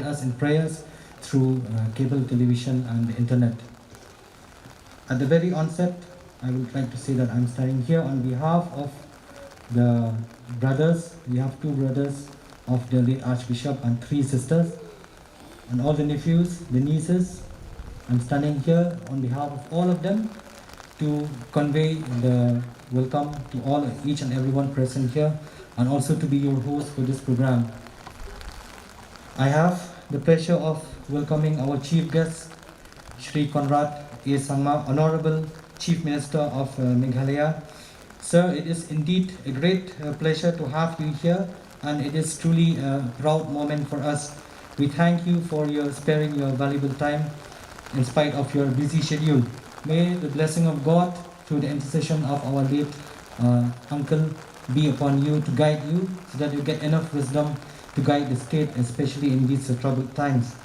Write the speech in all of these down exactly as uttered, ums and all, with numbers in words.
us in prayers through uh, cable television and the internet. At the very onset, I would like to say that I'm standing here on behalf of the brothers. We have two brothers of the late Archbishop and three sisters, and all the nephews, the nieces. I'm standing here on behalf of all of them to convey the welcome to all, each and everyone present here, and also to be your host for this program. I have the pleasure of welcoming our chief guest, Shri Conrad A Sangma, Honorable Chief Minister of uh, Meghalaya. Sir, it is indeed a great uh, pleasure to have you here, and it is truly a proud moment for us. We thank you for your sparing your valuable time in spite of your busy schedule. May the blessing of God through the intercession of our late uh, uncle be upon you to guide you so that you get enough wisdom to guide the state, especially in these uh, troubled times.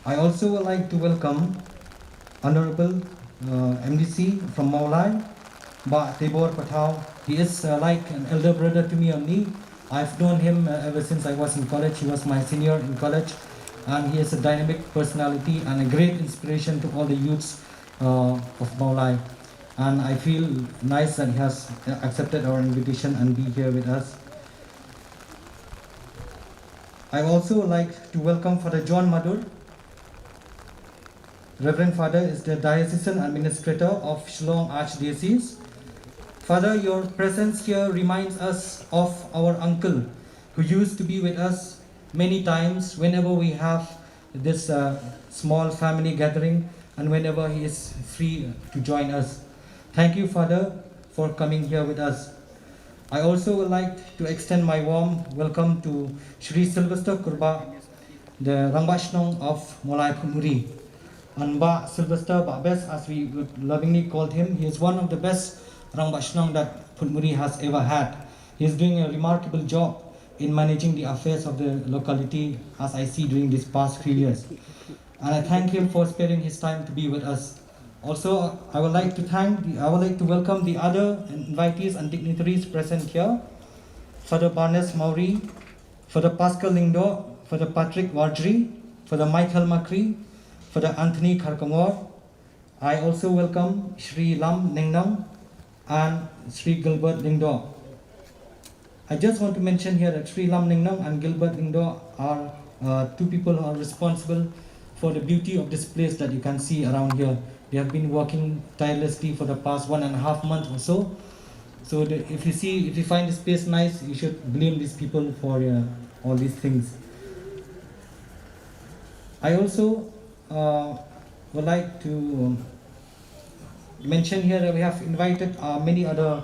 I also would like to welcome Honorable uh, M D C from Mawlai, Bah Tibor Pathaw. He is uh, like an elder brother to me only. I've known him uh, ever since I was in college. He was my senior in college, and he is a dynamic personality and a great inspiration to all the youths uh, of Mawlai. And I feel nice that he has accepted our invitation and be here with us. I also like to welcome Father John Madur. Reverend Father is the diocesan administrator of Shillong Archdiocese. Father, your presence here reminds us of our uncle who used to be with us many times whenever we have this uh, small family gathering and whenever he is free to join us. Thank you, Father, for coming here with us. I also would like to extend my warm welcome to Shri Sylvester Kurba, the Rangbah Shnong of Mawlai Phunmuri. And Bah Sylvester, Bah Best, as we would lovingly call him, he is one of the best Rangbah Shnong that Phunmuri has ever had. He is doing a remarkable job in managing the affairs of the locality, as I see during these past few years. And I thank him for sparing his time to be with us. Also, I would like to thank, the, I would like to welcome the other invitees and dignitaries present here, Father Barnes Mawrie, Father Pascal Lyngdoh, Father Patrick Warjri, Father Michael Makri, Father Anthony Kharkongor. I also welcome Shri Lam Nengnoung and Shri Gilbert Lyngdoh. I just want to mention here that Shri Lam Nengnoung and Gilbert Lyngdoh are uh, two people who are responsible for the beauty of this place that you can see around here. They have been working tirelessly for the past one and a half month or so. So the, if you see, if you find this place nice, you should blame these people for uh, all these things. I also uh, would like to um, mention here that we have invited uh, many other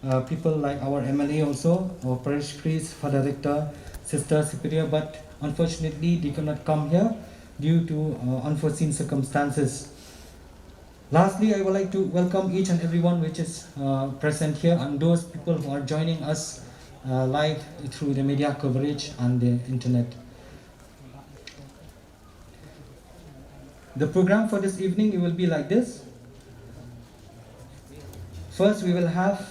uh, people like our M L A also, our parish priest, Father Rector, Sister Superior, but unfortunately they could not come here due to uh, unforeseen circumstances. Lastly, I would like to welcome each and everyone which is uh, present here and those people who are joining us uh, live through the media coverage and the internet. The program for this evening, it will be like this. First, we will have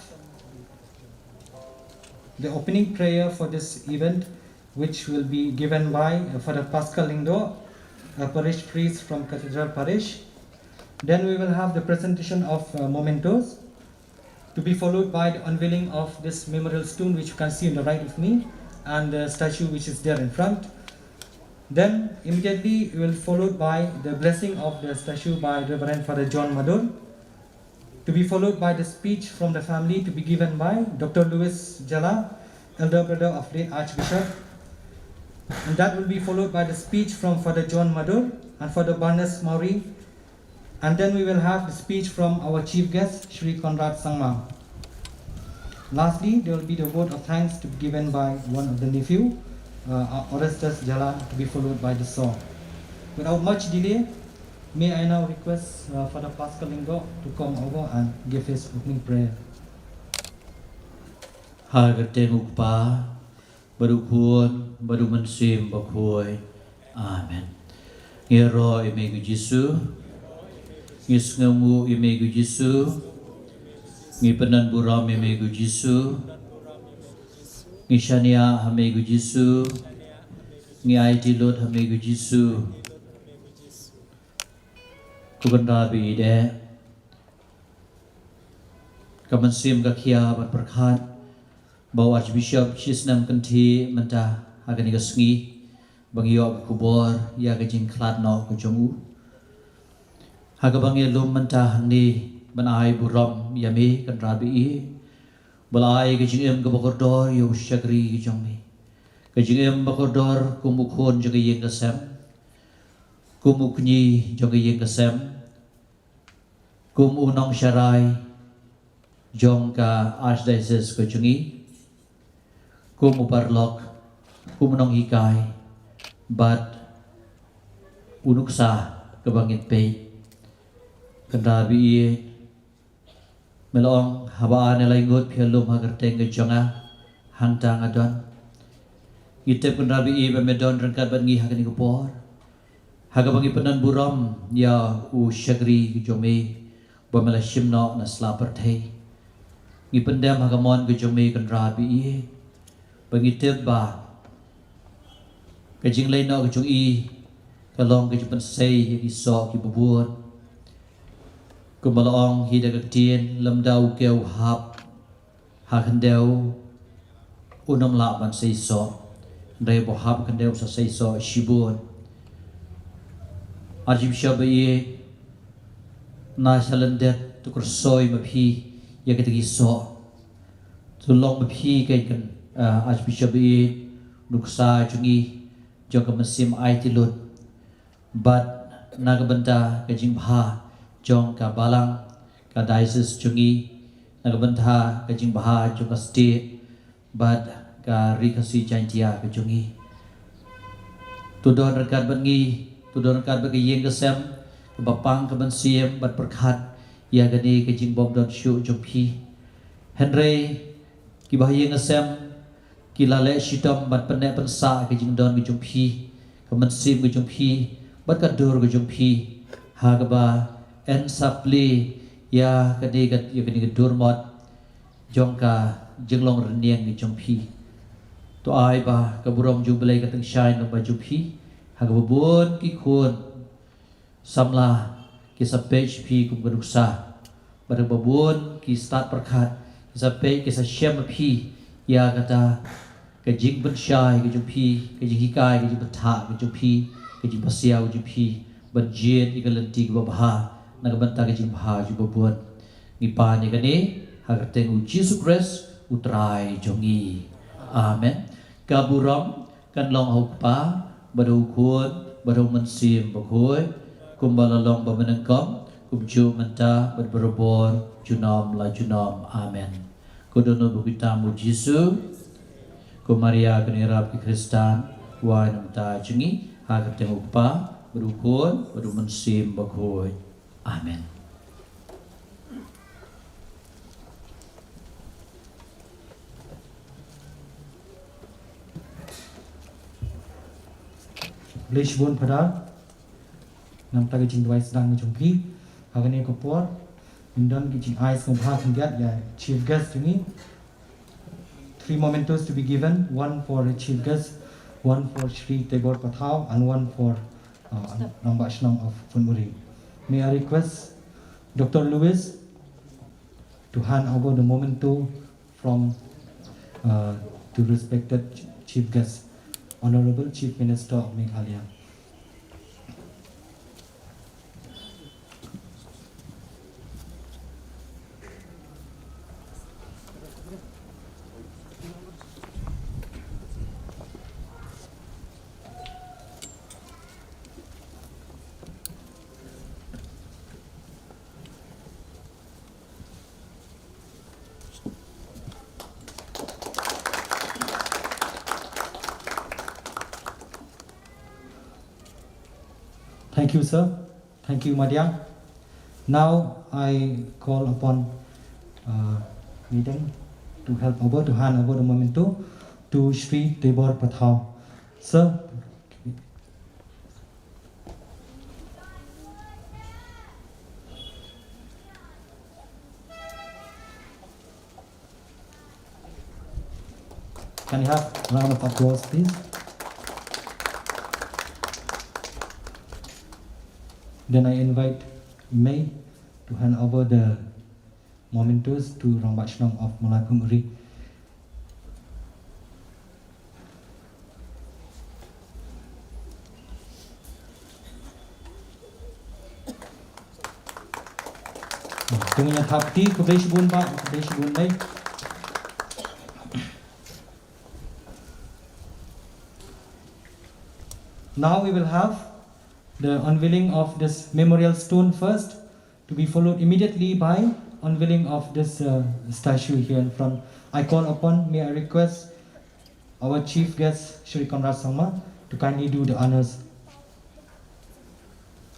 the opening prayer for this event, which will be given by uh, Father Pascal Lyngdoh, a parish priest from Cathedral Parish. Then we will have the presentation of uh, mementos, to be followed by the unveiling of this memorial stone, which you can see on the right of me, and the statue which is there in front. Then immediately we will followed by the blessing of the statue by Reverend Father John Madur, to be followed by the speech from the family to be given by Doctor Louis Jala, elder brother of late Archbishop. And that will be followed by the speech from Father John Madur and Father Barnes Mawrie, and then we will have the speech from our chief guest, Shri Conrad Sangma. Lastly, there will be the vote of thanks to be given by one of the nephew, uh, Orestes Jala, to be followed by the song. Without much delay, may I now request uh, Father Pascal Lyngdoh to come over and give his opening prayer. Ha ka kyrteng U Kpa, bad U Khun, bad U Mynsiem Bakhuid. Amen. Ngi ïaroh ïa me ko Jisu. Ngi sngewnguh ïa me ko Jisu. Ngi pyndonburom ïa me ko Jisu. Ngi shaniah ha me ko Jisu. Ngi aiti lut ha me ko Jisu. Ko Kynrad ba ïeit. Ka mynsiem ka khia ban pyrkhat ba u Archbishop shisnem kynthih mynta ha kane ka sngi ba ngi ïoh ka khubor ïa ka jingkhlad noh ka jong u. Ha kaba ngi lum mynta hangne ban ai burom ïa me Kynrad ba ïeit. Ba la ai ka jingim kaba kordor ïa u shakri ka jong me. Ka jingim ba kordor kum u khun jong ka ïing ka sem. Kum u kñi jong ka ïing ka sem. Kum u nongsharai jong ka Archdiocese ka jong ngi. Kum u paralok, kum u nonghikai, bad u nuksa kaba ngin peit. Kynrad ba ïeit, me la ong haba ar ne lai ngut phi ïa lum ha kyrteng ka jong nga, hangta nga don. Ngi tip Kynrad ba ïeit ba me don ryngkat bad ngi ha kane ka por. Ha kaba ngi pyndon burom ïa u shakri ka jong me ba me la shim noh na sla pyrthei. Ngi pyndem ha ka mon ka jong me Kynrad ba ïeit ba ngi tip ba ka jingleit noh ka jong i ka long ka jingpynsei ïa ki soh kiba bun. Kumba la ong hi da ka ktien, lymda u kew u hap ha khyndew, un ym lah ban sei soh. Hynrei ba u hap ha khyndew u sa sei soh shibun. Archbishop ba ïeit, na sha lyndet to kyrsoi ma phi ïa kita ki soh. To long ma phi keiñ kan, ah, Archbishop ba ïeit, nuksa jong ngi, jong ka mynsiem aiti lut. Bad na ka bynta ka jingbha jong ka balang, ka diocese jong ngi, na ka bynta ka jingbha jong ka state, bad ka Ri Khasi Jaiñtia ka jong ngi. To don ryngkat bad ngi, to don ryngkat bad ka ïing ka sem, kaba pang ka mynsiem, bad pyrkhat ïa kane ka jingbym don shuh jong phi. Hynrei kiba ha ïing ha sem ki la leh shitom ban pynneh pynsah ka jingdon ka jong phi, ka mynsiem ka jong phi, bad ka dur ka jong phi. Ha kaba yn sa plie ïa kane ka, ïa kane ka dur mot jong ka jinglong rynïeng ka jong phi. To ai ba ka burom jong U Blei kan tyngshaiñ lyngba jong phi. Ha kaba bun ki khun samla ki sa peit sha phi kum ka nuksa. Bad ha kaba bun ki stad pyrkhat, ki sa peit, ki sa shem ma phi ïa kata ka jingpynshai ka jong phi, ka jinghikai, ka jingbthah ka jong phi, ka jingpasiaw ka jong phi ban jied ïa ka lynti kaba bha na ka bynta ka jingbha jong ba bun. Ngi pan ïa kane ha ka kyrteng U Jisu Khrist U Trai jong ngi. Amen. Ka burom kan long ha U Kpa, bad ha U Khun, bad ha U Mynsiem Bakhuid, kumba la long ba mynnyngkong, kumjuh mynta, bad barabor, junom la junom. Amen. Ko dohnud ba khuid tam U Jisu, ko Maria kane ka ïarap ki Khristan, wai na ka bynta jong ngi, ha ka kyrteng U Kpa, bad U Khun, bad U Mynsiem Bakhuid. Amen. Khublei shibun Phadar namar ka jingduwai sdang jong phi. Ha kane ka por ngin don ka jingai sngewbha khyndiat ïa Chief Guest jong ngi. Three mementos to be given, one for the Chief Guest, one for Shri Teibor Pathaw, and one for, uh, Rangbah Shnong of Phunmuri. May I request Doctor Lewis to hand over the memento from, uh, to respected Chief Guest, Honorable Chief Minister of Meghalaya. Thank you, sir. Thank you, Madiang. Now I call upon, uh, Mideng to help over, to hand over the memento to Shri Teibor Pathaw. Sir, can you have a round of applause, please? Then I invite Mei to hand over the mementos to Rangbah Shnong of Mawlai Phungri. Tang ïa thap kti, khublei shibun bah, khublei shibun Mei. Now we will have the unveiling of this memorial stone first, to be followed immediately by unveiling of this uh, statue here in front. I call upon, may I request our chief guest, Shri Conrad Sangma, to kindly do the honors.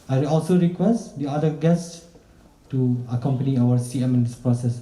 I also request the other guests to accompany our C M in this process.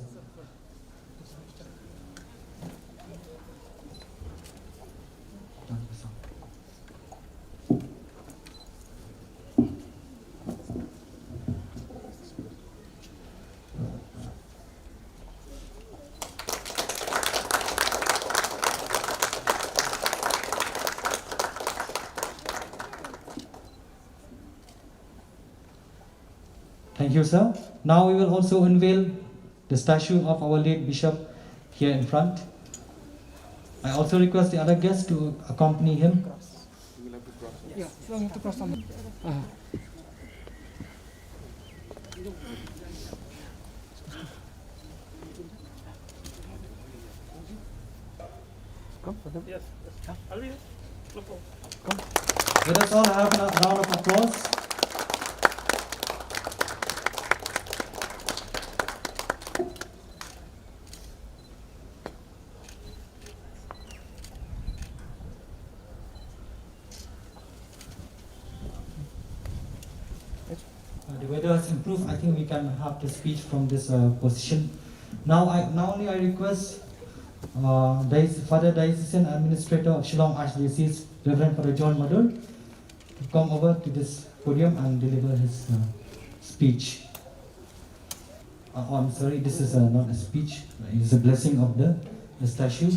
Thank you, sir. Now we will also unveil the statue of our late bishop here in front. I also request the other guests to accompany him. Yeah, so you have to cross on. Uh-huh. Come, brother. Yes, yes. Alvin, look over. Come. Let us all have a round of applause. Uh, the weather has improved. I think we can have the speech from this uh, position. Now, I now only I request uh, Diocese, Father Diocesan Administrator of Shillong Archdiocese, Reverend Father John Madur, to come over to this podium and deliver his uh, speech. Uh, oh, I'm sorry, this is uh, not a speech. It's a blessing of the, the statue.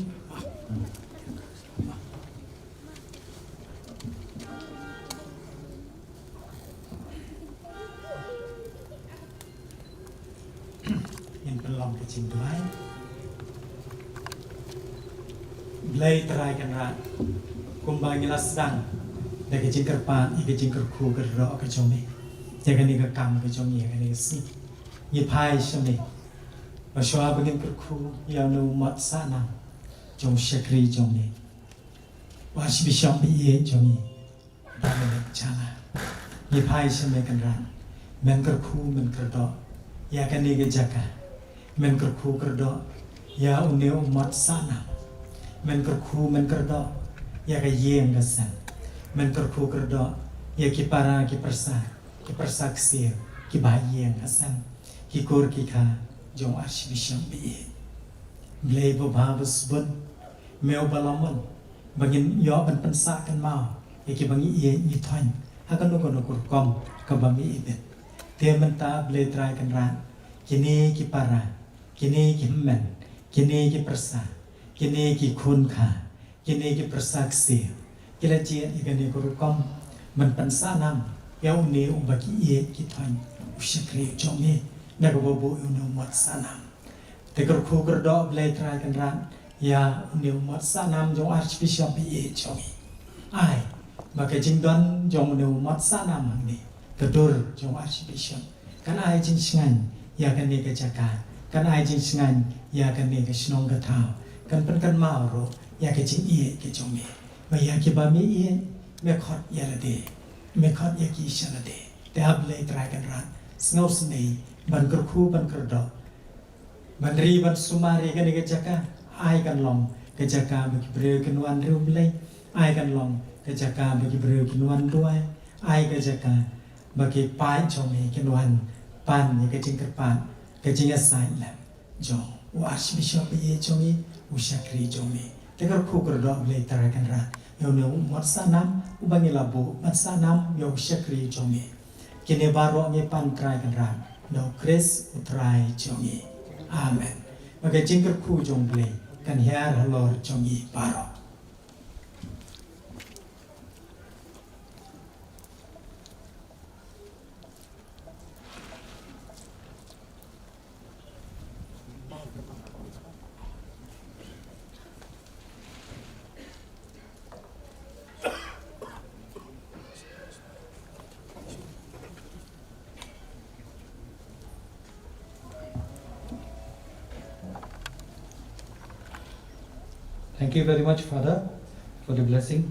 Ngin pynlong ka jingduwai. Blei Trai Kynrad, kumba ngi la sdang da ka jingkyrpad ïa ka jingkyrkhu kyrdoh ka jong me ïa kane ka kam ka jong me ïa kane ka sngi, ngi phai sha me ba shwa ba ngin kyrkhu ïa une u mot sahnam jong u shakri jong me, u Archbishop ba ïeit jong ngi, Dominic Jala. Ngi phai sha me Kynrad, men kyrkhu men kyrdoh ïa kane ka jaka. Men kyrkhu kyrdoh ïa une u mot sahnam. Men kyrkhu men kyrdoh ïa ka ïing ka sem. Men kyrkhu kyrdoh ïa ki para ki pyrsa, ki pyrsa ksiew kiba ha ïing ha sem, ki kur ki kha jong u Archbishop ba ïeit. Blei ba bha ba sbun, me uba la mon ba ngin ïoh ban pynsah kynmaw ïa kiba ngi ïeit ngi thoiñ ha kano kano ka rukom kaba me ibit. Te mynta Blei Trai Kynrad, kine ki para, kine ki hynmen, kine ki pyrsa, kine ki khun kha, kine ki pyrsa ksiew ki la jied ïa kane ka rukom ban pynsahnam ïa une uba ki ïeit ki thoiñ, u shakri jong me, na kaba buh ïa une u mot sahnam. Te kyrkhu kyrdoh Blei Trai Kynrad ïa une u mot sahnam jong u Archbishop ba ïeit jong ngi. Ai ba ka jingdon jong une u mot sahnam hangne, ka dur jong u Archbishop, kan ai jingshngaiñ ïa kane ka jaka, kan ai jingshngaiñ ïa kane ka shnong ka thaw, kan pynkynmaw ruh ïa ka jingïeit ka jong me. Ba ïa kiba me ïeit me khot ïa lade, me khot ïa ki sha lade. Te A Blei Trai Kynrad, sngewsynei ban kyrkhu ban kyrdoh, ban ri ban sumar ïa kane ka jaka. Ai kan long ka jaka ba ki briew kin wan riewblei. Ai kan long ka jaka ba ki briew kin wan duwai. Ai ka jaka ba ki paid jong me kin wan pan ïa ka jingkyrpad, ka jingïasaid lem jong u Archbishop ba ïeit jong ngi, u shakri jong me. Te kyrkhu kyrdoh Blei Trai Kynrad ïa une u mot sahnam uba ngi la buh ban sahnam ïa u shakri jong me. Kine baroh ngi pan Trai Kynrad da u Khrist u Trai jong ngi. Amen. Ba ka jingkyrkhu jong Blei kan hiar halor jong ngi baroh. Thank you very much, Father, for the blessing.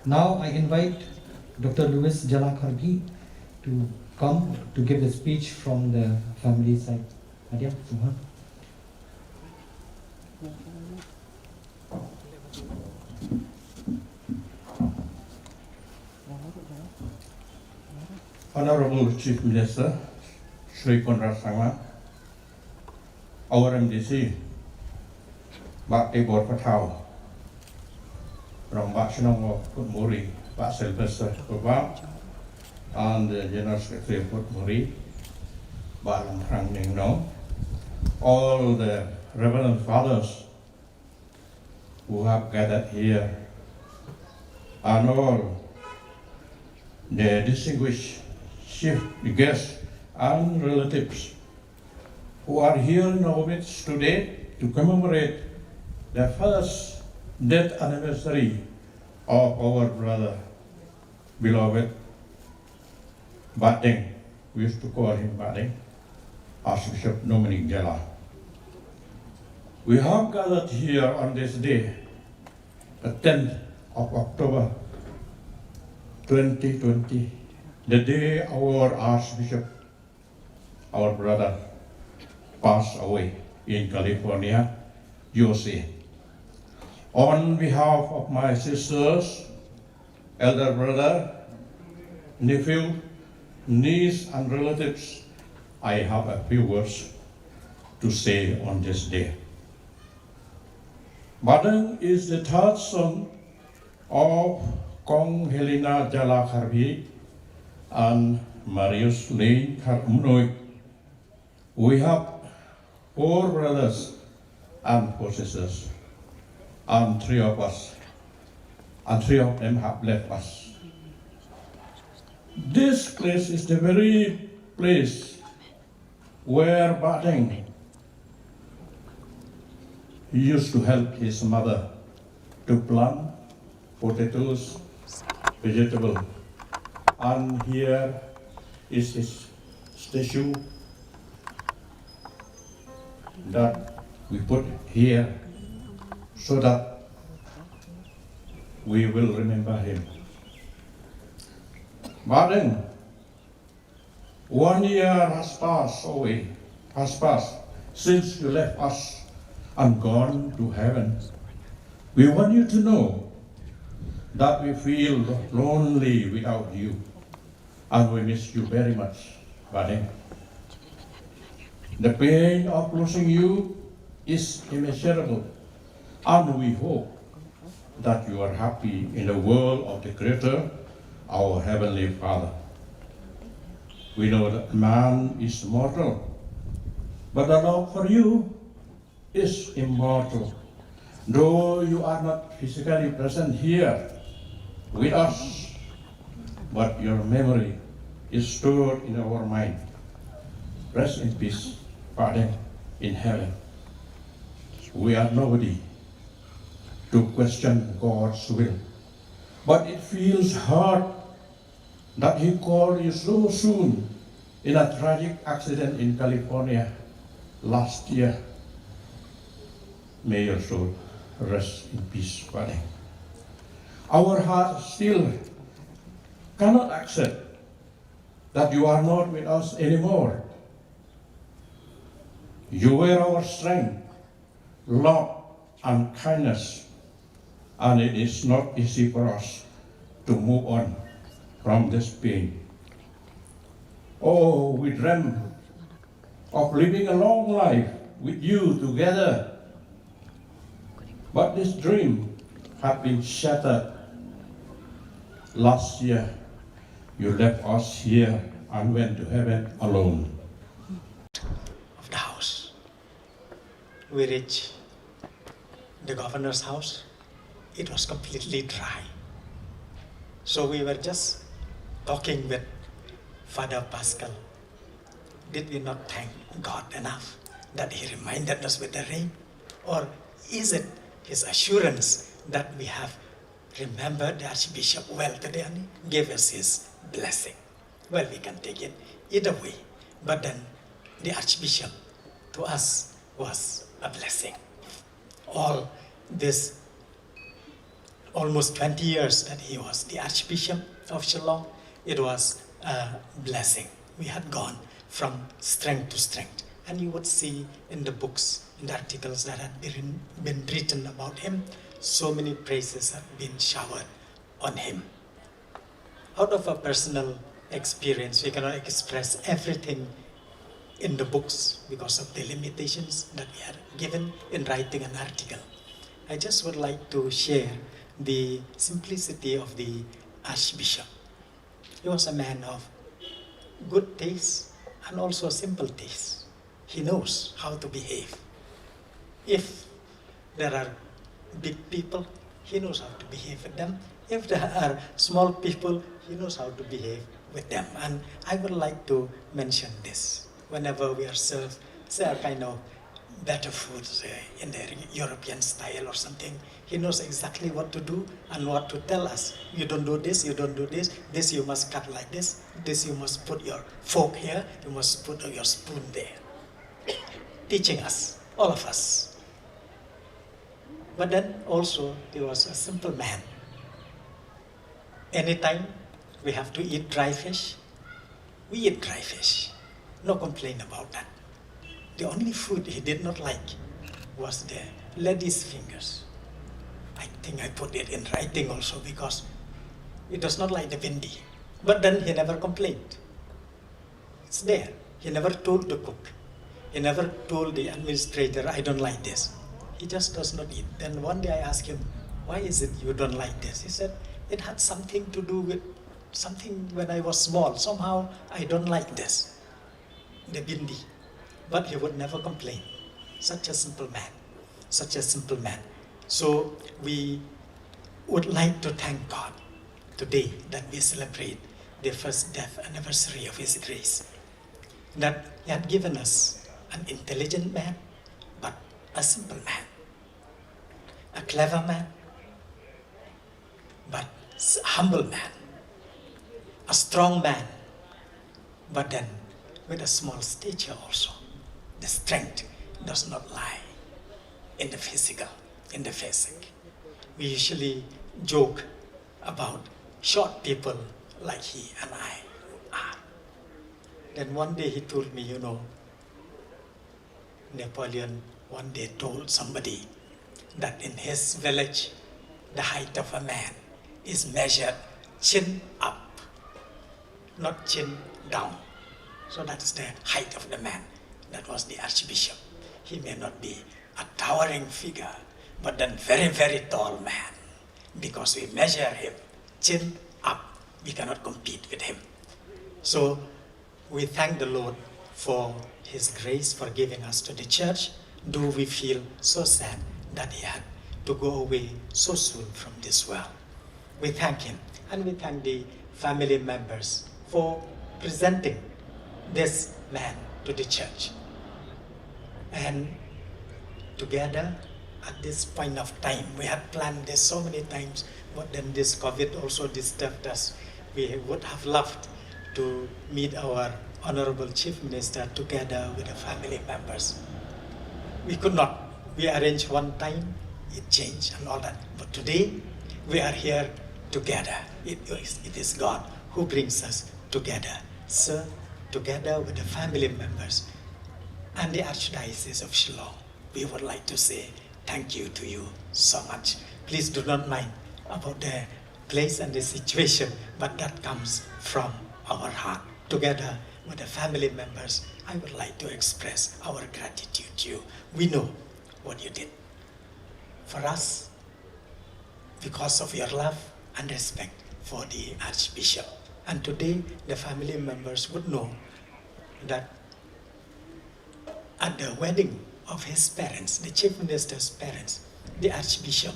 Now I invite Doctor Louis Jala Kharbi to come to give the speech from the family side. Adia, Tuhan. Honorable Chief Minister, Shri Conrad Sangma, our M D C, Bah Tibor Pathaw, from Bah Shnong of Putmuri, Bah Sylvester Kubang, and the General Secretary of Putmuri, Bah Lamprang Ningno, all the Reverend Fathers who have gathered here, and all the distinguished chief guests and relatives who are here in our midst today to commemorate the first death anniversary of our brother, beloved Bah Deng. We used to call him Bah Deng, Archbishop Dominic Jala. We have gathered here on this day, the tenth of October twenty twenty, the day our Archbishop, our brother, passed away in California, U S A. On behalf of my sisters, elder brother, nephew, niece, and relatives, I have a few words to say on this day. Bah Deng is the third son of Kong Helena Jala Kharbi and Marius Lane Kharmnoi. We have four brothers and four sisters, and three of us, and three of them have left us. This place is the very place where Bah Deng used to help his mother to plant potatoes, vegetable. And here is his statue that we put here so that we will remember him. Bah Deng, one year has passed away, has passed since you left us and gone to heaven. We want you to know that we feel lonely without you, and we miss you very much, Bah Deng. The pain of losing you is immeasurable, and we hope that you are happy in the world of the Creator, our Heavenly Father. We know that man is mortal, but the love for you is immortal. Though you are not physically present here with us, but your memory is stored in our mind. Rest in peace, Father in heaven. We are nobody to question God's will, but it feels hard that He called you so soon in a tragic accident in California last year. May your soul rest in peace, Father. Our heart still cannot accept that you are not with us anymore. You were our strength, love, and kindness, and it is not easy for us to move on from this pain. Oh, we dream of living a long life with you together, but this dream has been shattered. Last year, you left us here and went to heaven alone. Of the house. We reached the governor's house. It was completely dry. So we were just talking with Father Pascal. Did we not thank God enough that He reminded us with the rain? Or is it His assurance that we have remembered the Archbishop well today and He gave us His blessing? Well, we can take it either way. But then the Archbishop to us was a blessing. All this almost twenty years that he was the Archbishop of Shillong, it was a blessing. We had gone from strength to strength. And you would see in the books, in the articles that had been, been written about him, so many praises had been showered on him. Out of a personal experience, we cannot express everything in the books because of the limitations that we are given in writing an article. I just would like to share the simplicity of the Archbishop. He was a man of good taste and also simple taste. He knows how to behave. If there are big people, he knows how to behave with them. If there are small people, he knows how to behave with them. And I would like to mention this. Whenever we are served, say, a kind of better foods, uh, in the European style or something, he knows exactly what to do and what to tell us. You don't do this, you don't do this, this you must cut like this, this you must put your fork here, you must put your spoon there. Teaching us, all of us. But then also, he was a simple man. Anytime we have to eat dry fish, we eat dry fish. No complaint about that. The only food he did not like was the lady's fingers. I think I put it in writing also because he does not like the bindi. But then he never complained. It's there. He never told the cook. He never told the administrator, "I don't like this." He just does not eat. Then one day I asked him, "Why is it you don't like this?" He said, "It had something to do with something when I was small. Somehow I don't like this, the bindi." But he would never complain. Such a simple man. Such a simple man. So we would like to thank God today that we celebrate the first death anniversary of His Grace, that He had given us an intelligent man, but a simple man, a clever man, but s- humble man, a strong man, but then with a small stature also. The strength does not lie in the physical, in the physique. We usually joke about short people like he and I are. Then one day he told me, you know, Napoleon one day told somebody that in his village, the height of a man is measured chin up, not chin down. So that is the height of the man. That was the archbishop. He may not be a towering figure, but then very, very tall man, because we measure him chin up. We cannot compete with him. So we thank the Lord for His grace, for giving us to the church. Do we feel so sad that he had to go away so soon from this world? We thank him, and we thank the family members for presenting this man to the church. And together at this point of time, we had planned this so many times, but then this COVID also disturbed us. We would have loved to meet our Honorable Chief Minister together with the family members. We could not. We arranged one time, it changed and all that. But today, we are here together. It is, it is God who brings us together. So, together with the family members and the Archdiocese of Shillong, we would like to say thank you to you so much. Please do not mind about the place and the situation, but that comes from our heart. Together with the family members, I would like to express our gratitude to you. We know what you did for us because of your love and respect for the Archbishop. And today, the family members would know that at the wedding of his parents, the Chief Minister's parents, the Archbishop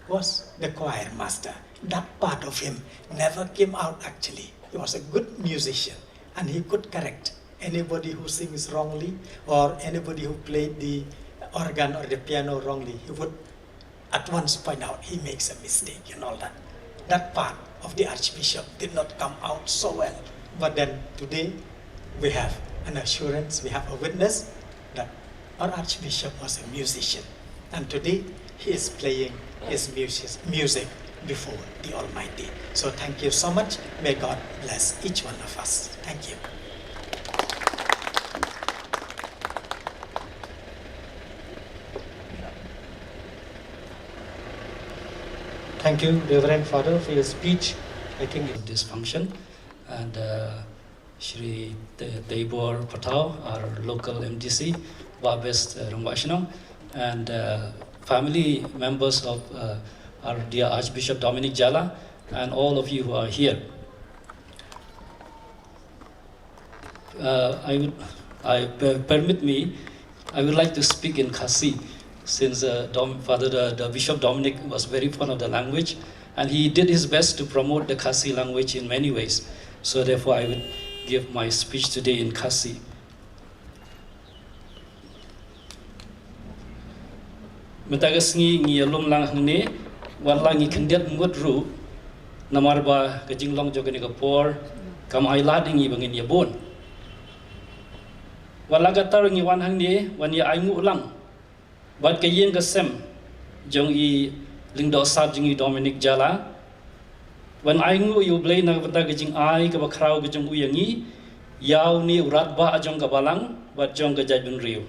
was the choir master. That part of him never came out actually. He was a good musician and he could correct anybody who sings wrongly or anybody who played the organ or the piano wrongly. He would at once point out he makes a mistake and all that. That part of the Archbishop did not come out so well. But then today we have an assurance, we have a witness that our Archbishop was a musician. And today He is playing his music, music before the Almighty. So thank you so much. May God bless each one of us. Thank you. Thank you, Reverend Father, for your speech. I think this function and uh, Shri Te- Teibor Patau, our local M D C, Bah Best uh, Rangbah Shnong, and uh, family members of uh, our dear Archbishop Dominic Jala, and all of you who are here. Uh, I would, I per- permit me, I would like to speak in Khasi, since uh, Dom, Father the, the Bishop Dominic was very fond of the language, and he did his best to promote the Khasi language in many ways. So therefore, I would give my speech today in Khasi. Mynta ka sngi ngi ïalum lang hangne, wat la ngi khyndiat mut ruh, namar ba ka jinglong jong kane ka por kam ai lad ïa ngi ba ngin ïabun. Wat la katta ruh ngi wan hangne, wan ïa ainguh lang bad ka ïing ka sem jong i Lyngdoh Sat jong i Dominic Jala, ban ainguh ïa U Blei na ka bynta ka jingai kaba khraw ka jong u ïa ngi, ïa une u radbah jong ka balang bad jong ka jaitbynriew.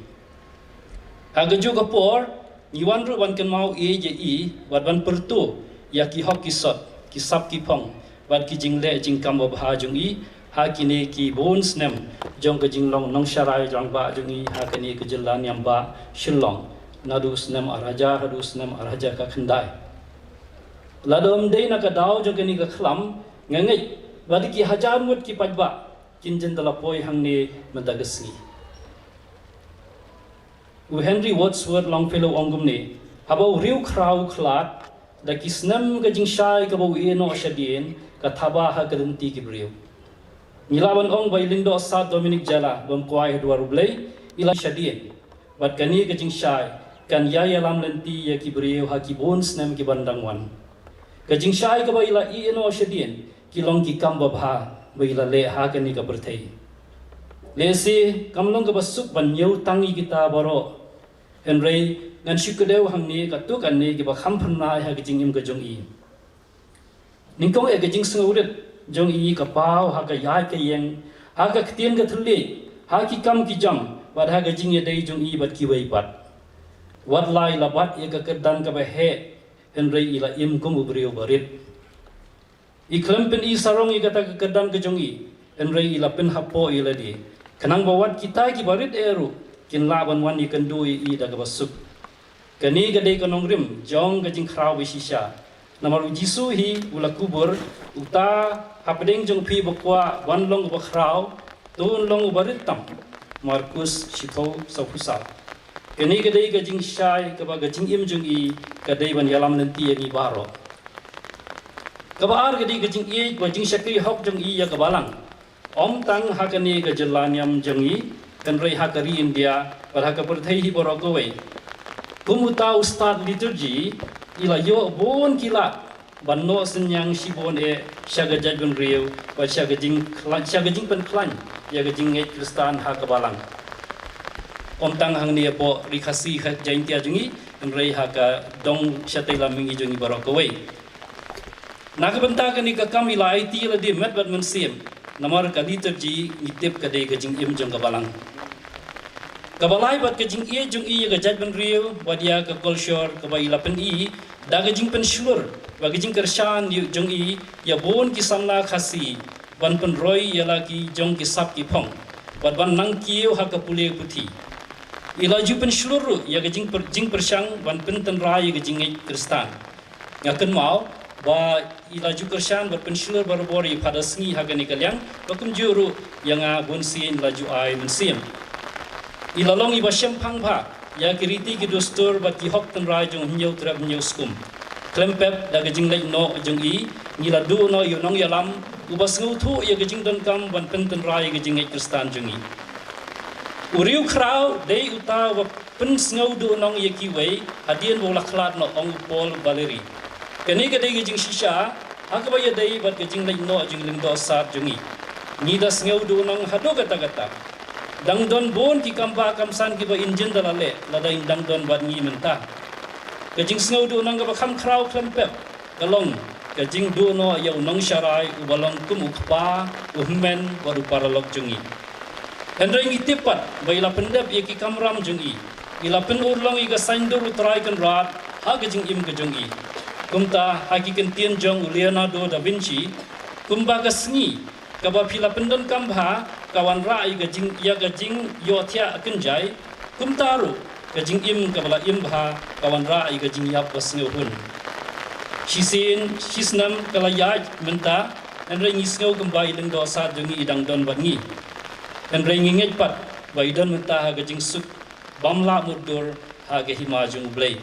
Ha kajuh ka por ngi wan ruh ban kynmaw ïeit ïa i bad ban pyrto ïa ki hok ki sot, ki sap ki phong bad ki jingleh jingkam babha jong i ha kine ki bun snem jong ka jinglong nongsharai rangbah jong i ha kane ka jylla niam bah Shillong, naduh snem ar hajar haduh snem ar hajar khyndai. Lada ym dei na ka daw jong kane ka khlam, nga ngeit ba da ki hajar ngut ki paidbah kin jin da la poi hangne mynta ka sngi. U Henry Wadsworth Longfellow u ong kumne, haba u riew khraw u khlad, da ki snem ka jingshai kaba u ïeh noh shadien ka thaba ha ka lynti ki briew. Ngi lah ban ong ba i Lyngdoh Sat Dominic Jala bym kwai ha duwar U Blei, i la shadien. Bad kane ka jingshai kan ïai ïalam lynti ïa ki briew ha ki bun snem ki ban dang wan. Ka jingshai kaba i la ïeh noh shadien ki long ki kam babha ba i la leh ha kane ka pyrthei. Lehse kam long kaba suk ban ñiew tang ïa kita baroh. Hynrei ngan shu kdew hangne katto katne kiba kham pynrai ha ka jingim ka jong i. Nyngkong eh ka jingsngewrit jong i ka paw ha ka ïaid ka ïeng, ha ka ktien ka thylliej, ha ki kam ki jam, bad ha ka jingïadei jong i bad kiwei pat. Wat la i la bat ïa ka kyrdan kaba heh, hynrei i la im kum u briew barit. I khlem pyni sarong ïa kata ka kyrdan ka jong i, hynrei i la pynhapoh ïa lade. Khnang ba wat kita kiba rit eh ruh kin lah ban wan ïakynduh ïa i da kaba suk. Kane ka dei ka nongrim jong ka jingkhraw ba shisha. Namar u Jisu hi u la kubur, uta hapdeng jong phi ba kwah ban long uba khraw, to un long uba rit tam. Markus shiphew sawphew saw. Kane ka dei ka jingshai kaba ka jingim jong i ka dei ban ïalam lynti ïa ngi baroh. Kaba ar ka dei ka jingïeit ba jingshakri hok jong i ïa ka balang. Ym tang ha kane ka jylla niam jong i, hynrei ha ka ri India bad ha ka pyrthei hi baroh kawei. Kum uta u stad liturgy i la ïoh bun ki lad ban noh synñiang shibun eh sha ka jaitbynriew bad sha ka jingkhlaiñ, sha ka jingpynkhlaiñ ïa ka jingngeit Khristan ha ka balang. Ym tang hangne hapoh ri Khasi Jaiñtia jong i, hynrei ha ka dong shatei lam mihngi jong i baroh kawei. Na ka bynta kane ka kam i la aiti ïa lade met bad mynsiem, namar ka liturgy ngi tip ka dei ka jingim jong ka balang. Kaba lai bad ka jingïeit jong i ïa ka jaitbynriew bad ïa ka culture kaba i la pyni da ka jingpynshlur bad ka jingkyrshan jong i ïa bun ki samla Khasi ban pynroi ïa la ki jong ki sap ki phong bad ban nang kiew ha ka pule puthi. I la ju pynshlur ruh ïa ka jingpyr-, jingpyrshang ban pyntynrai ïa ka jingngeit Khristan. Nga kynmaw ba i la ju kyrshan bad pynshlur barabor ïa i Phadar Sngi ha kane ka liang, ba kumjuh ruh ïa nga bun sien i la ju ai mynsiem. I la long iba shemphang bha ïa ki riti ki dustur bad ki hok tynrai jong u Hynñiewtrep Hynñiewskum. Khlem pep da ka jingleit noh jong i, ngi la duh noh ïa u nongïalam uba sngewthuh ïa ka jingdonkam ban pyntynrai ïa ka jingngeit Khristan jong i. U riewkhraw dei uta uba pynsngewduhnong ïa kiwei hadien ba u la khlad noh, ong u Paul Valéry. Kane ka dei ka jingshisha ha kaba ïadei bad ka jingleit noh jong i Lyngdoh Sat jong i. Ngi da sngewduhnong haduh katta katta. Dang don bun ki kam ba kam san kiba in jin da la leh lada in dang don bad ngi mynta. Ka jingsngewduh nang kaba kham khraw khlem pep ka long ka jingduh noh ïa u nongsharai uba long kum u kpa, u hynmen bad u paralok jong ngi. Hynrei ngi tip pat ba i la pyndep ïa ki kamram jong i, i la pynurlong ïa ka saiñdur u Trai Kynrad ha ka jingim ka jong i. Kumta ha ki kyntien jong u Leonardo da Vinci, kumba ka sngi kaba phi la pyndonkam bha ka wanrah ïa ka jing ïa ka jingïohthiah kynjai, kumta ruh ka jingim kaba la im bha ka wanrah ïa ka jingïap ba sngewhun. Shisien shisnem ka la ïaid mynta, hynrei ngi sngew kumba i Lyngdoh Sad jong ngi i dang don bad ngi. Hynrei ngi ngeit pat ba i don mynta ha ka jingsuk bym lah mutdur ha ka hima jong U Blei.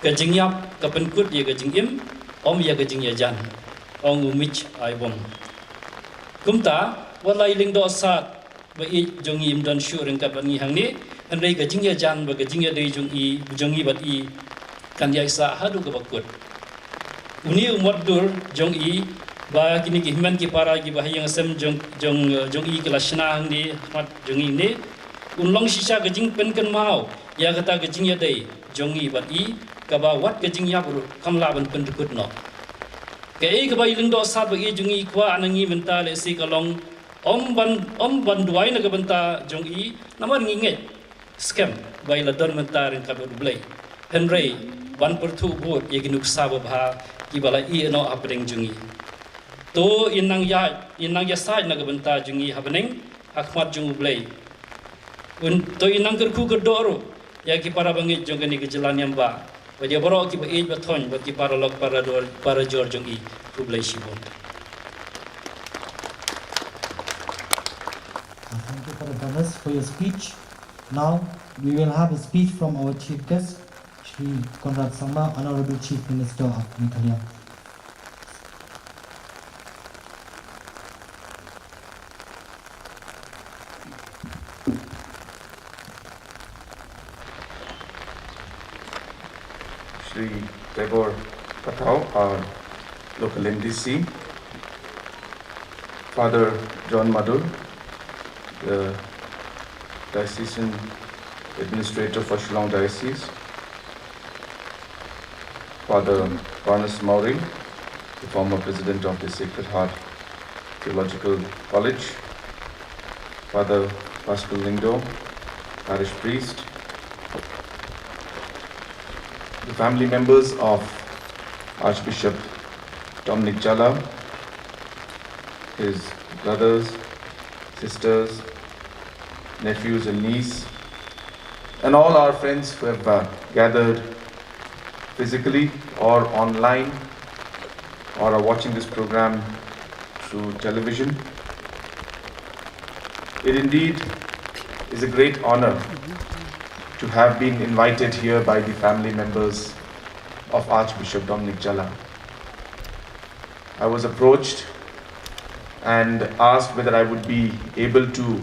Ka jingïap ka pynkut ïa ka jingim, ym ïa ka jingïajan, ong u Mitch Albom. Kumta wat la i Lyngdoh Sad ba ïeit jong ngi im don shuh ryngkat bad ngi hangne, hynrei ka jingïajan bad ka jingïadei jong i, jong ngi bad i kan ïaisah haduh kaba kut. Une u mutdur jong i, ba kine ki hynmen ki para kiba ha ïing ha sem jong jong jong i ki la shna hangne ha khmat jong i ne, un long shisha ka jingpynkynmaw ïa kata ka jingïadei jong ngi bad i, kaba wat ka jingïap ruh kam lah ban pyndkut noh. Kaei kaba i Lyngdoh Sad ba ïeit jong ngi i kwah na ngi mynta lehse ka long, ym ban ym ban duwai na ka bynta jong i, namar ngi ngeit skhem ba i la don mynta ryngkat bad U Blei, hynrei ban pyrthuh bud ïa ki nuksa babha kiba la ïeh noh hapdeng jong i. To in nang ïa in nang ïasaid na ka bynta jong i ha bneng ha khmat jong U Blei. Un to in nang kyrkhu kyrdoh ruh ïa ki para bangeit jong kane ka jylla niam ba, bad ïa baroh kiba ïeit ba thoiñ bad ki paralok parador parajor jong i. Khublei shibun. Thank you, Father Thomas, for your speech. Now, we will have a speech from our Chief Guest, Shri Conrad Sangma, Honorable Chief Minister of Meghalaya. Shri Tebor Pathao, our local M D C, Father John Madur, the Diocesan Administrator for Shillong Diocese, Father Barnes Mowry, the former President of the Sacred Heart Theological College, Father Pascal Lyngdoh, Parish Priest, the family members of Archbishop Dominic Jala, his brothers, sisters, nephews and niece, and all our friends who have uh, gathered physically or online or are watching this program through television. It indeed is a great honor to have been invited here by the family members of Archbishop Dominic Jala. I was approached and asked whether I would be able to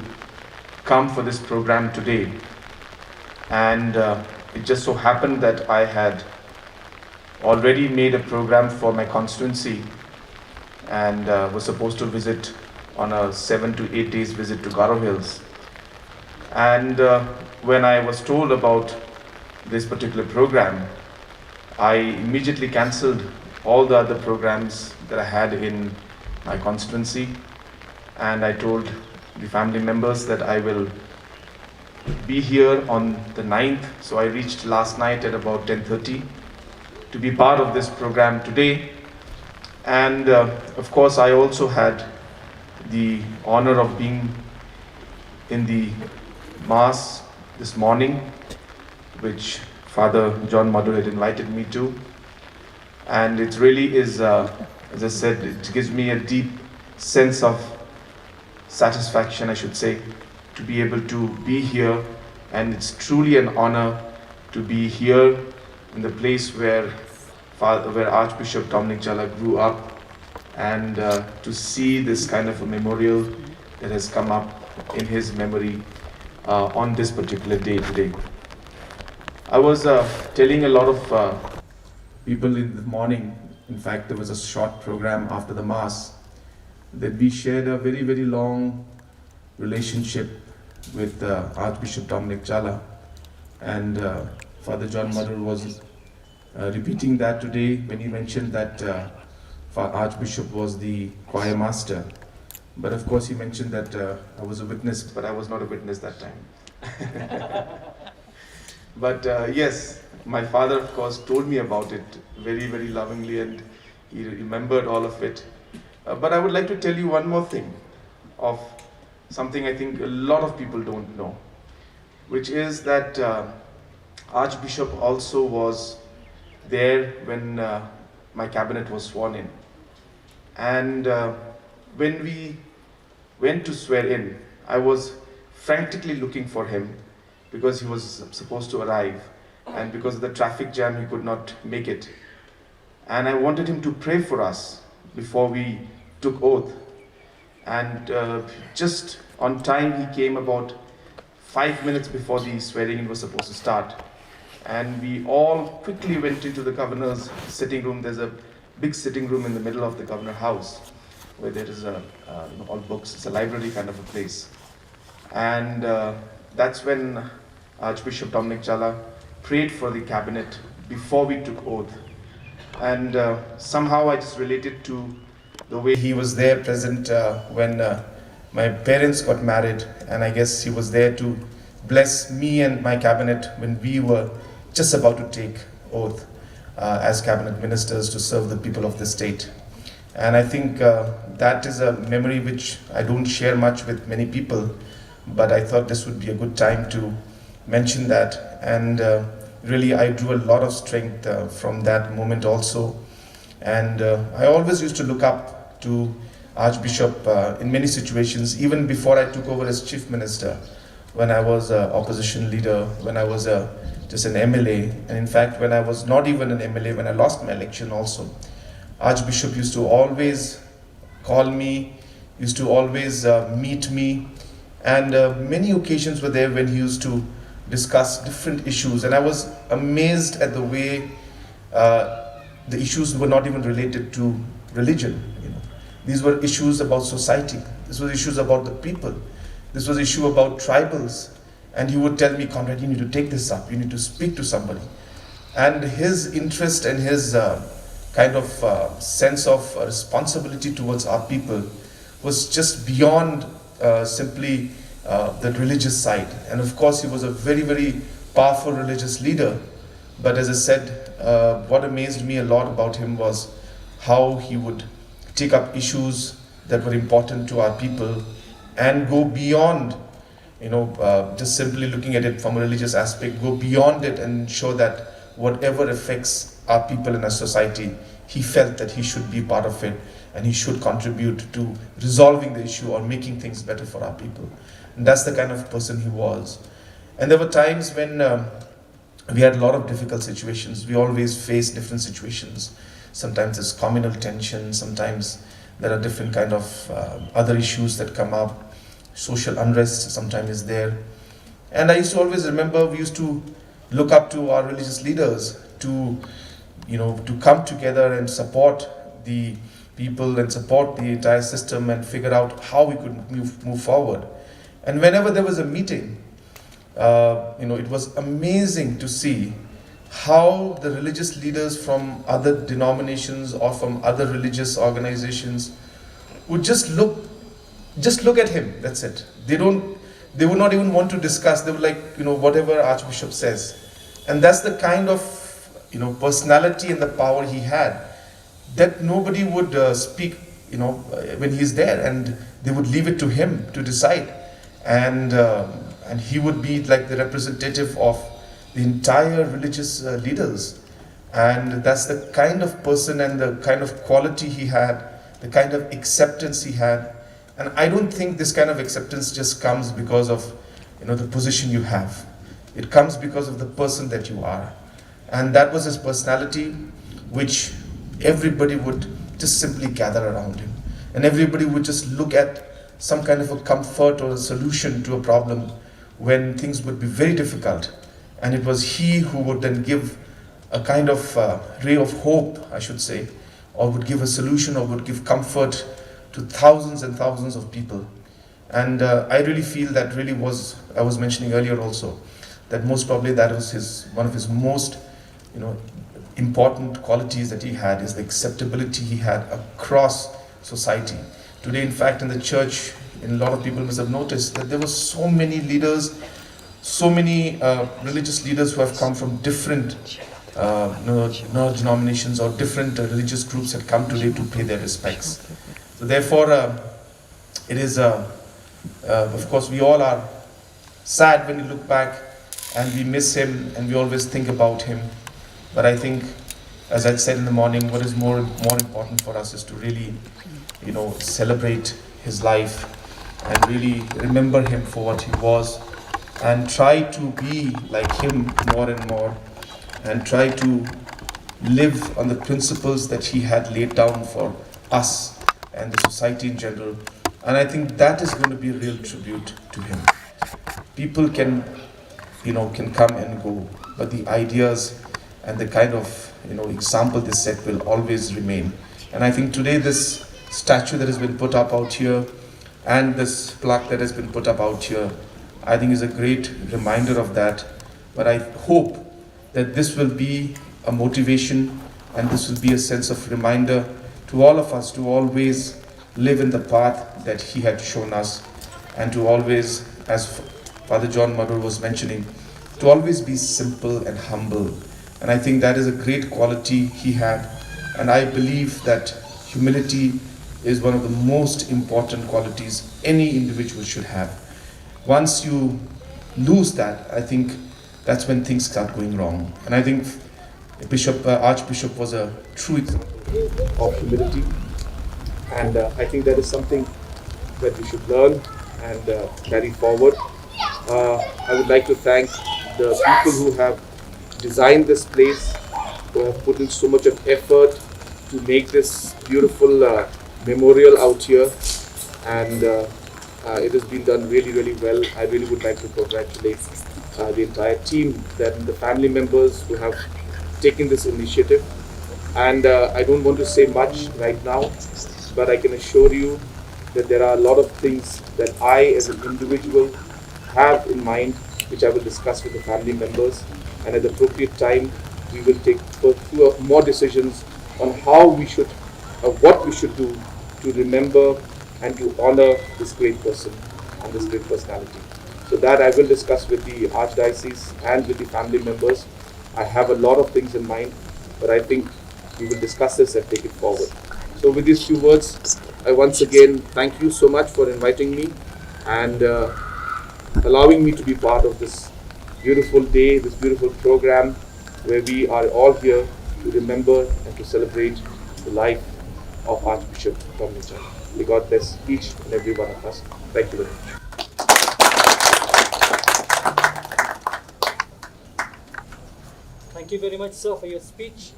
come for this program today. And uh, it just so happened that I had already made a program for my constituency and uh, was supposed to visit on a seven to eight days visit to Garo Hills. And uh, when I was told about this particular program, I immediately cancelled all the other programs that I had in my constituency, and I told the family members that I will be here on the ninth. So I reached last night at about ten thirty to be part of this program today. And uh, of course, I also had the honor of being in the Mass this morning, which Father John Madhu had invited me to. And it really is, uh, as I said, it gives me a deep sense of satisfaction, I should say, to be able to be here. And it's truly an honor to be here in the place where, Father, where Archbishop Dominic Jala grew up, and uh, to see this kind of a memorial that has come up in his memory uh, on this particular day today. I was uh, telling a lot of uh, people in the morning, in fact, there was a short program after the Mass, that we shared a very, very long relationship with uh, Archbishop Dominic Jala. And uh, Father John Marur was uh, repeating that today when he mentioned that uh, Fa- Archbishop was the choir master. But of course, he mentioned that uh, I was a witness, but I was not a witness that time. But uh, yes, my father, of course, told me about it very, very lovingly, and he remembered all of it. Uh, but I would like to tell you one more thing of something I think a lot of people don't know, which is that uh, Archbishop also was there when uh, my cabinet was sworn in. And uh, when we went to swear in, I was frantically looking for him because he was supposed to arrive, and because of the traffic jam, he could not make it. And I wanted him to pray for us before we took oath. And uh, just on time, he came about five minutes before the swearing in was supposed to start. And we all quickly went into the governor's sitting room. There's a big sitting room in the middle of the governor house where there is a, uh, you know, all books. It's a library kind of a place. And uh, that's when Archbishop Dominic Jala prayed for the cabinet before we took oath. And uh, somehow I just related to the way he was there present uh, when uh, my parents got married, and I guess he was there to bless me and my cabinet when we were just about to take oath uh, as cabinet ministers to serve the people of the state. And I think uh, that is a memory which I don't share much with many people, but I thought this would be a good time to mention that. And uh, really, I drew a lot of strength uh, from that moment also. And uh, I always used to look up to Archbishop uh, in many situations, even before I took over as Chief Minister, when I was an opposition leader, when I was a, just an M L A, and in fact, when I was not even an M L A, when I lost my election also, Archbishop used to always call me, used to always uh, meet me, and uh, many occasions were there when he used to discuss different issues, and I was amazed at the way uh, the issues were not even related to religion. You know, these were issues about society. This was issues about the people. This was issue about tribals. And he would tell me, "Conrad, you need to take this up. You need to speak to somebody." And his interest and his uh, kind of uh, sense of uh, responsibility towards our people was just beyond uh, simply uh, the religious side. And of course, he was a very, very powerful religious leader. But as I said, uh, what amazed me a lot about him was how he would take up issues that were important to our people and go beyond, you know, uh, just simply looking at it from a religious aspect, go beyond it and ensure that whatever affects our people and our society, he felt that he should be part of it and he should contribute to resolving the issue or making things better for our people. And that's the kind of person he was. And there were times when um, we had a lot of difficult situations. We always face different situations. Sometimes there's communal tension, sometimes there are different kind of uh, other issues that come up. Social unrest sometimes is there. And I used to always remember we used to look up to our religious leaders to, you know, to come together and support the people and support the entire system and figure out how we could move, move forward. And whenever there was a meeting, uh, you know, it was amazing to see how the religious leaders from other denominations or from other religious organizations would just look, just look at him. That's it. They don't. They would not even want to discuss. They would like, you know, whatever Archbishop says, and that's the kind of, you know, personality and the power he had, that nobody would uh, speak, you know, uh, when he's there, and they would leave it to him to decide. And uh, and he would be like the representative of the entire religious uh, leaders. And that's the kind of person and the kind of quality he had, the kind of acceptance he had. And I don't think this kind of acceptance just comes because of, you know, the position you have. It comes because of the person that you are. And that was his personality, which everybody would just simply gather around him. And everybody would just look at some kind of a comfort or a solution to a problem when things would be very difficult. And it was he who would then give a kind of uh, ray of hope, I should say, or would give a solution or would give comfort to thousands and thousands of people. And uh, I really feel that really was, I was mentioning earlier also, that most probably that was his, one of his most, you know, important qualities that he had, is the acceptability he had across society. Today, in fact, in the church, in a lot of people must have noticed that there were so many leaders, so many uh, religious leaders who have come from different uh, you know, you know, denominations or different uh, religious groups have come today to pay their respects. So therefore, uh, it is, uh, uh, of course, we all are sad when you look back, and we miss him, and we always think about him. But I think, as I said in the morning, what is more, more important for us is to really, you know, celebrate his life and really remember him for what he was, and try to be like him more and more, and try to live on the principles that he had laid down for us and the society in general. And I think that is going to be a real tribute to him. People can, you know, can come and go, but the ideas and the kind of, you know, example they set will always remain. And I think today this statue that has been put up out here and this plaque that has been put up out here, I think, is a great reminder of that. But I hope that this will be a motivation, and this will be a sense of reminder to all of us to always live in the path that he had shown us, and to always, as Father John Marur was mentioning, to always be simple and humble. And I think that is a great quality he had. And I believe that humility is one of the most important qualities any individual should have. Once you lose that, I think that's when things start going wrong. And I think Bishop, uh, Archbishop was a true example of humility. And uh, I think that is something that we should learn and uh, carry forward. Uh, I would like to thank the people who have designed this place, who have put in so much of effort to make this beautiful uh, memorial out here. And uh, uh, it has been done really, really well. I really would like to congratulate uh, the entire team, then the family members who have taken this initiative. And uh, I don't want to say much right now, but I can assure you that there are a lot of things that I, as an individual, have in mind, which I will discuss with the family members. And at the appropriate time, we will take fur- few more decisions on how we should, uh, what we should do to remember and to honor this great person and this great personality. So that I will discuss with the Archdiocese and with the family members. I have a lot of things in mind, but I think we will discuss this and take it forward. So with these few words, I once again thank you so much for inviting me and uh, allowing me to be part of this beautiful day, this beautiful program, where we are all here to remember and to celebrate the life of Archbishop Dominic John. May God bless each and every one of us. Thank you very much. Thank you very much, sir, for your speech,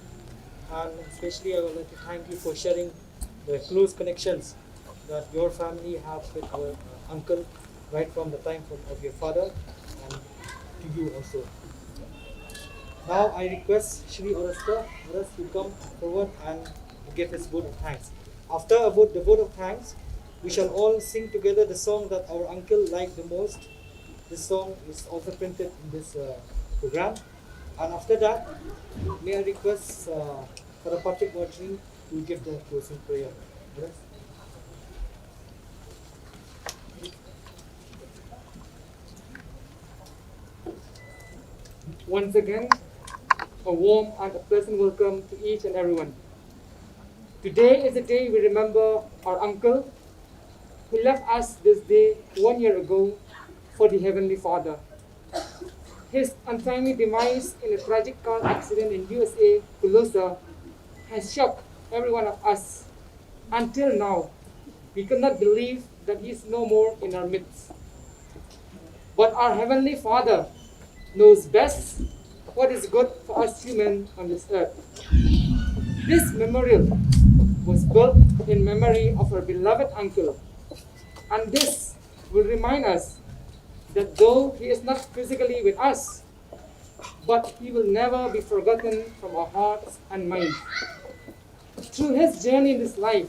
and especially I would like to thank you for sharing the close connections that your family have with our uh, uncle right from the time from, of your father and to you also. Now I request Shri Oresta Oras to come forward and give his vote of thanks. After a vote, the vote of thanks, we shall all sing together the song that our uncle liked the most. This song is also printed in this uh, program. And after that, may I request uh, Father Patrick Watling to give the closing prayer. Yes. Once again, a warm and a pleasant welcome to each and everyone. Today is the day we remember our uncle who left us this day one year ago for the Heavenly Father. His untimely demise in a tragic car accident in U S A, Colosa, has shocked every one of us. Until now, we cannot believe that he is no more in our midst. But our Heavenly Father knows best what is good for us human on this earth. This memorial was built in memory of our beloved uncle, and this will remind us that though he is not physically with us, but he will never be forgotten from our hearts and minds. Through his journey in this life,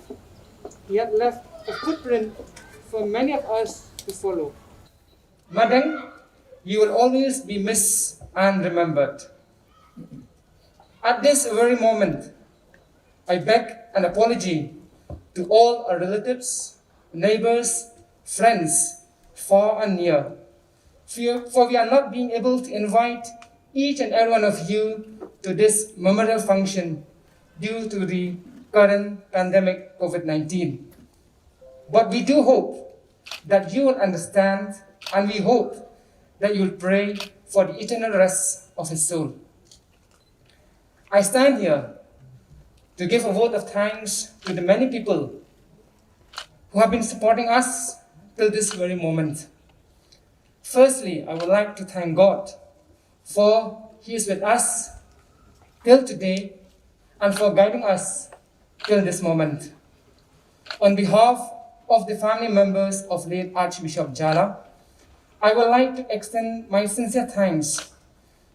he had left a footprint for many of us to follow. Madeng, You will always be missed and remembered. At this very moment, I beg an apology to all our relatives, neighbors, friends, far and near, for, for we are not being able to invite each and every one of you to this memorial function due to the current pandemic COVID nineteen. But we do hope that you will understand, and we hope that you will pray for the eternal rest of his soul. I stand here to give a vote of thanks to the many people who have been supporting us till this very moment. Firstly, I would like to thank God for he is with us till today and for guiding us till this moment. On behalf of the family members of late Archbishop Jala, I would like to extend my sincere thanks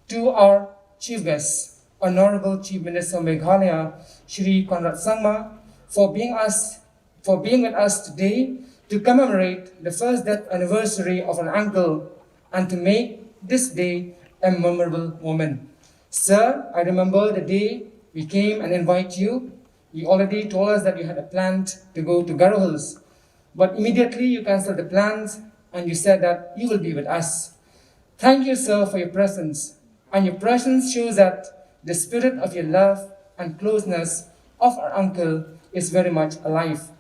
to our chief guest, Honorable Chief Minister of Meghalaya, Shri Conrad Sangma, for being us for being with us today to commemorate the first death anniversary of an uncle and to make this day a memorable moment. Sir, I remember the day we came and invite you. You already told us that you had a plan to go to Garo Hills, but immediately you cancelled the plans and you said that you will be with us. Thank you, sir, for your presence. And your presence shows that the spirit of your love and closeness of our uncle is very much alive.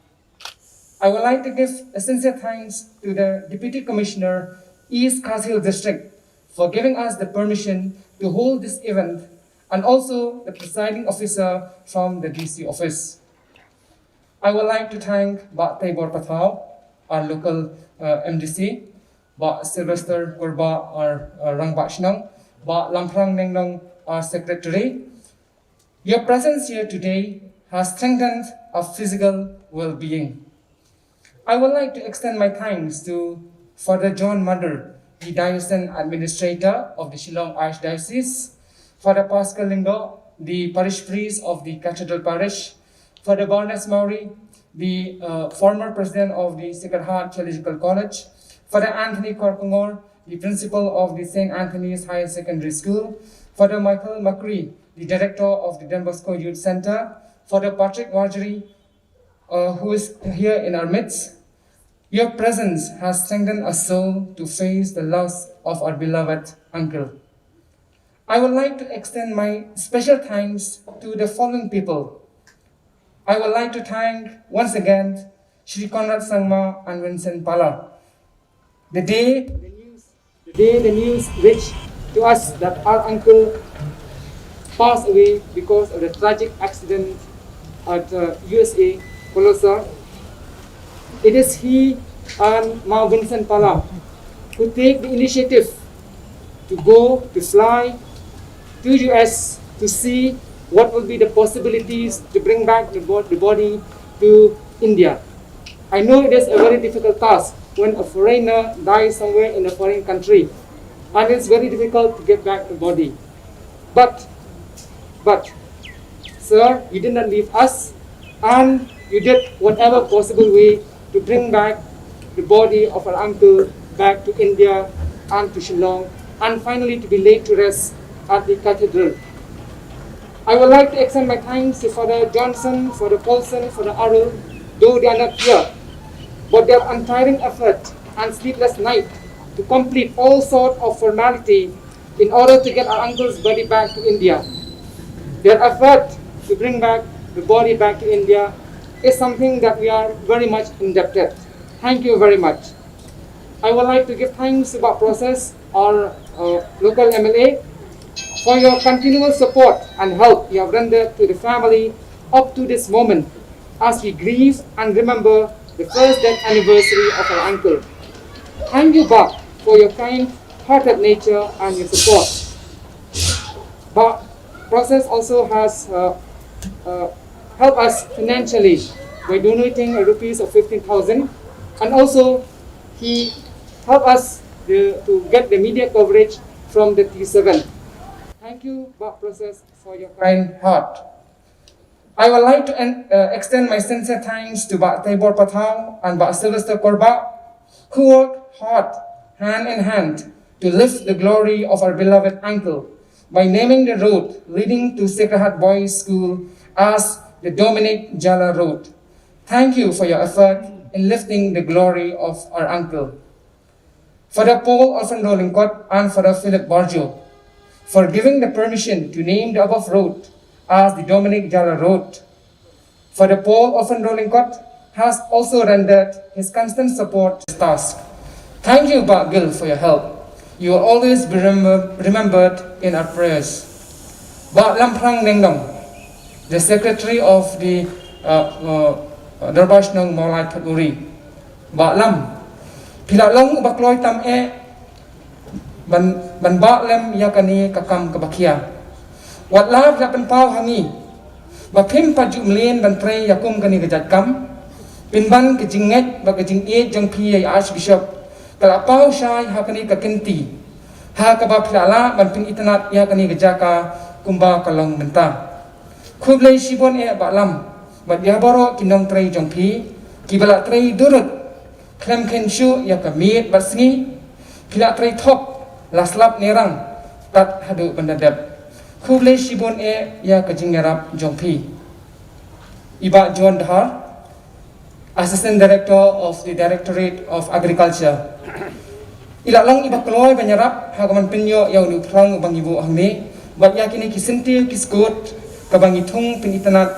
I would like to give a sincere thanks to the Deputy Commissioner, East Khasi Hills District, for giving us the permission to hold this event, and also the presiding officer from the D C office. I would like to thank Bah Teibor Pathaw, our local uh, M D C, Bah Sylvester Kurbah, our uh, Rangbah Shnong, Bah Lamphrang Nengnong, our secretary. Your presence here today has strengthened our physical well-being. I would like to extend my thanks to Father John Madar, the diocesan administrator of the Shillong Archdiocese, Father Pascal Lyngdoh, the parish priest of the Cathedral Parish, Father Barnes Mowry, the uh, former president of the Sacred Heart Theological College, Father Anthony Korkongor, the principal of the Saint Anthony's Higher Secondary School, Father Michael Macri, the director of the Don Bosco Youth Center, Father Patrick Warjri, uh, who is here in our midst. Your presence has strengthened us so to face the loss of our beloved uncle. I would like to extend my special thanks to the following people. I would like to thank once again Shri Conrad Sangma and Vincent Pala. The day the news, the day the news reached to us that our uncle passed away because of the tragic accident at uh, U S A Colosa, it is he and Ma Vincent Pala who take the initiative to go to fly to U S to see what will be the possibilities to bring back the, bo- the body to India. I know it is a very difficult task when a foreigner dies somewhere in a foreign country, and it's very difficult to get back the body. But, but, sir, you did not leave us, and you did whatever possible way to bring back the body of our uncle back to India and to Shillong, and finally to be laid to rest at the cathedral. I would like to extend my thanks to Father Johnson, Father Paulson, Father Arul, though they are not here, but their untiring effort and sleepless night to complete all sort of formality in order to get our uncle's body back to India. Their effort to bring back the body back to India is something that we are very much indebted. Thank you very much. I would like to give thanks to Bah Process, our uh, local M L A, for your continual support and help you have rendered to the family up to this moment as we grieve and remember the first death anniversary of our uncle. Thank you, Bah, for your kind hearted nature and your support. Bah Process also has uh, uh, helped us financially by donating a rupees of fifteen thousand, and also he helped us the, to get the media coverage from the T seven. Thank you, Bah Process, for your kind heart. I would like to en- uh, extend my sincere thanks to Bah Teibor Pathaw and Bah Sylvester Korbah, who worked hard, hand in hand, to lift the glory of our beloved uncle by naming the road leading to Sacred Heart Boys School as the Dominic Jala Road. Thank you for your effort in lifting the glory of our uncle. Father Paul Alfando Lyngkot and Father Philip Barjo, for giving the permission to name the above road as the Dominic Jala Road. Father Paul Alfando Lyngkot has also rendered his constant support to this task. Thank you, Bah Gill, for your help. You will always be remember- remembered in our prayers. Bah Lamphrang Nengdong, the secretary of the uh, uh, Dorbar Shnong Mawlai Photuri. Bah Lam, phi la long uba kloi tam eh ban, ban bah lem ïa kane ka kam kaba khia. Wat la phi la pynpaw ha ngi ba phim pat ju mlien ban trei ïa kum kane ka jait kam, pynban ka jingngeit bad ka jingïeit jong phi ïa i Archbishop ka la paw shai ha kane ka kynti, ha kaba phi la lah ban pynitynnad ïa kane ka jaka kumba ka long mynta. Khublei shibun eh Bah Lam bad ïa baroh ki nongtrei jong phi kiba la trei durut khlem khein shuh ïa ka miet bad sngi. Phi la trei thok la slap ne rang tad haduh ban da dep. Khublei shibun eh ïa ka jingïarap jong phi. I Bah John Dhar, Assistant Director of the Directorate of Agriculture, i la long iba kloi ban ïarap ha ka ban pynïoh ïa une u phlang uba ngi buh hangne bad ïa kine ki syntiew ki skud kaba ngi thung pynitynnad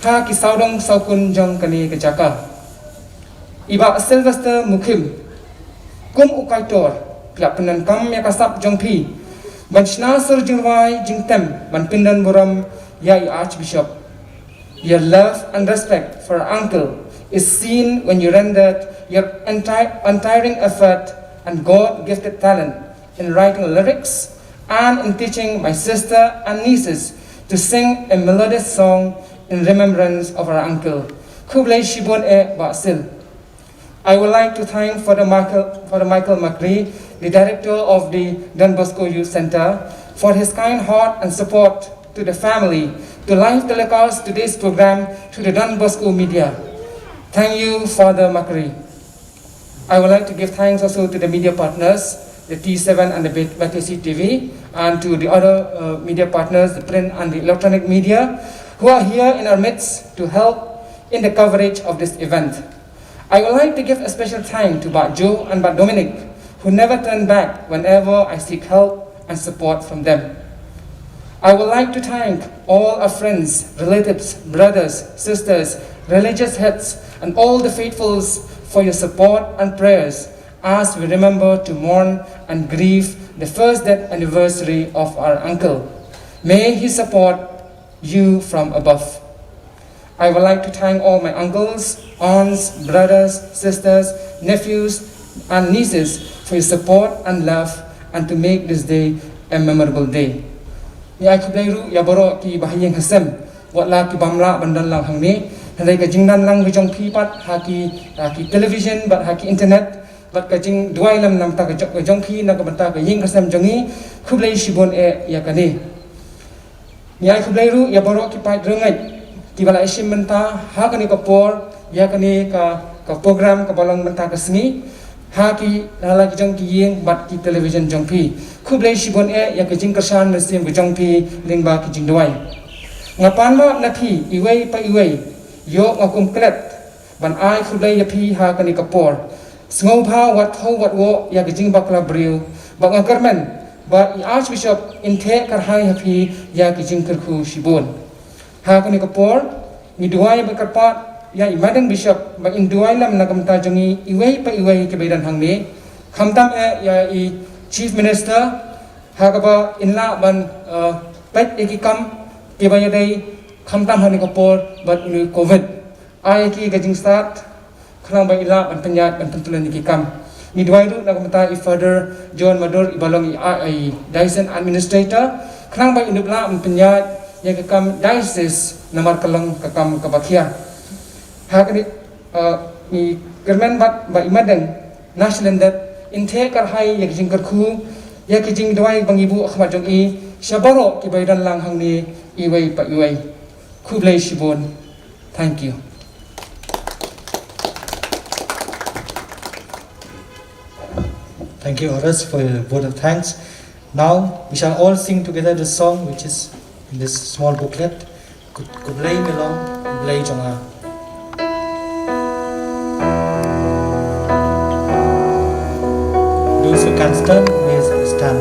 ha ki sawdong sawkun jong kane ka jaka. I Bah Sylvester Mukhim, kum u kaitor, phi la pyndonkam ïa ka sap jong phi ban shna sur jingrwai jingtem ban pyndon burom ïa i Archbishop. Your love and respect for our uncle is seen when you rendered your entire, untiring effort and God-gifted talent in writing lyrics and in teaching my sister and nieces to sing a melodious song in remembrance of our uncle. Khublei shibun eh Bah Sil. I would like to thank Father Michael, Father Michael Makri, the director of the Don Bosco Youth Center, for his kind heart and support to the family to live telecast today's program through the Don Bosco media. Thank you, Father Makri. I would like to give thanks also to the media partners, the T seven and the B- B T C T V, and to the other uh, media partners, the print and the electronic media, who are here in our midst to help in the coverage of this event. I would like to give a special thanks to Bah Joe and Bah Dominic, who never turn back whenever I seek help and support from them. I would like to thank all our friends, relatives, brothers, sisters, religious heads, and all the faithfuls for your support and prayers as we remember to mourn and grieve the first death anniversary of our uncle. May he support you from above. I would like to thank all my uncles, aunts, brothers, sisters, nephews, and nieces for your support and love and to make this day a memorable day. Ngi ai khublei ruh ïa baroh ki bahaïing hasem, wat la ki bym lah ban don lang hangne, hynrei ka jingdon lang ka jong phi pat ha ki, ha ki television bad ha ki internet, bad ka jingduwai lem na ka bynta ka jong, ka jong phi na ka bynta ka ïing ka sem jong ngi, khublei shibun eh ïa kane. Ngi ai khublei ruh ïa baroh ki paid rangeit kiba la ïashim bynta ha kane ka por ïa kane ka, ka program kaba long mynta ka sngi ha ki, ha la ki jong ki ïing bad ki television jong phi. Khublei shibun eh ïa ka jingkyrshan mynsiem ka jong phi lyngba ki jingduwai. Nga pan map na phi iwei pa iwei, ïoh nga kum klet ban ai khublei ïa phi ha kane ka por. Sngewbha wat thew wat woh ïa ka jingbakla briew ba nga kyrmen ba i Archbishop in theh kyrhai ha phi ïa ka jingkyrkhu shibun. Ha kane ka por ngi duwai ba kyrpad ïa i Madam Bishop ba in duwai lem na ka bynta jong ngi iwei pa iwei kiba ïadon hangne, khamtam eh ïa i Chief Minister ha kaba in lah ban uh, peit ïa ki kam kiba ïadei khamtam ha kane ka por bad une u Covid. Ai ki ka jingstad khnang ba i lah ban pynïaid ban pyntylun ïa ki kam. Ngi duwai ruh na ka bynta i Father John Madur iba long i, i Diocesan Administrator khnang ba in lah ban pynïaid ïa ka kam diocese namar ka long ka kam kaba khia. Ha kane uh, ngi kyrmen bad ba i Madam Nash Lyndet in theh kyrhai ïa ka jingkyrkhu ïa ka jingduwai ba ngi buh ha khmat jong i sha baroh kiba ïadon lang hangne iwei pa iwei. Khublei shibun. Thank you. Thank you, Horace, for your vote of thanks. Now, we shall all sing together the song which is in this small booklet. Khublei mi long, Blei jong nga. Those who can stand, please stand.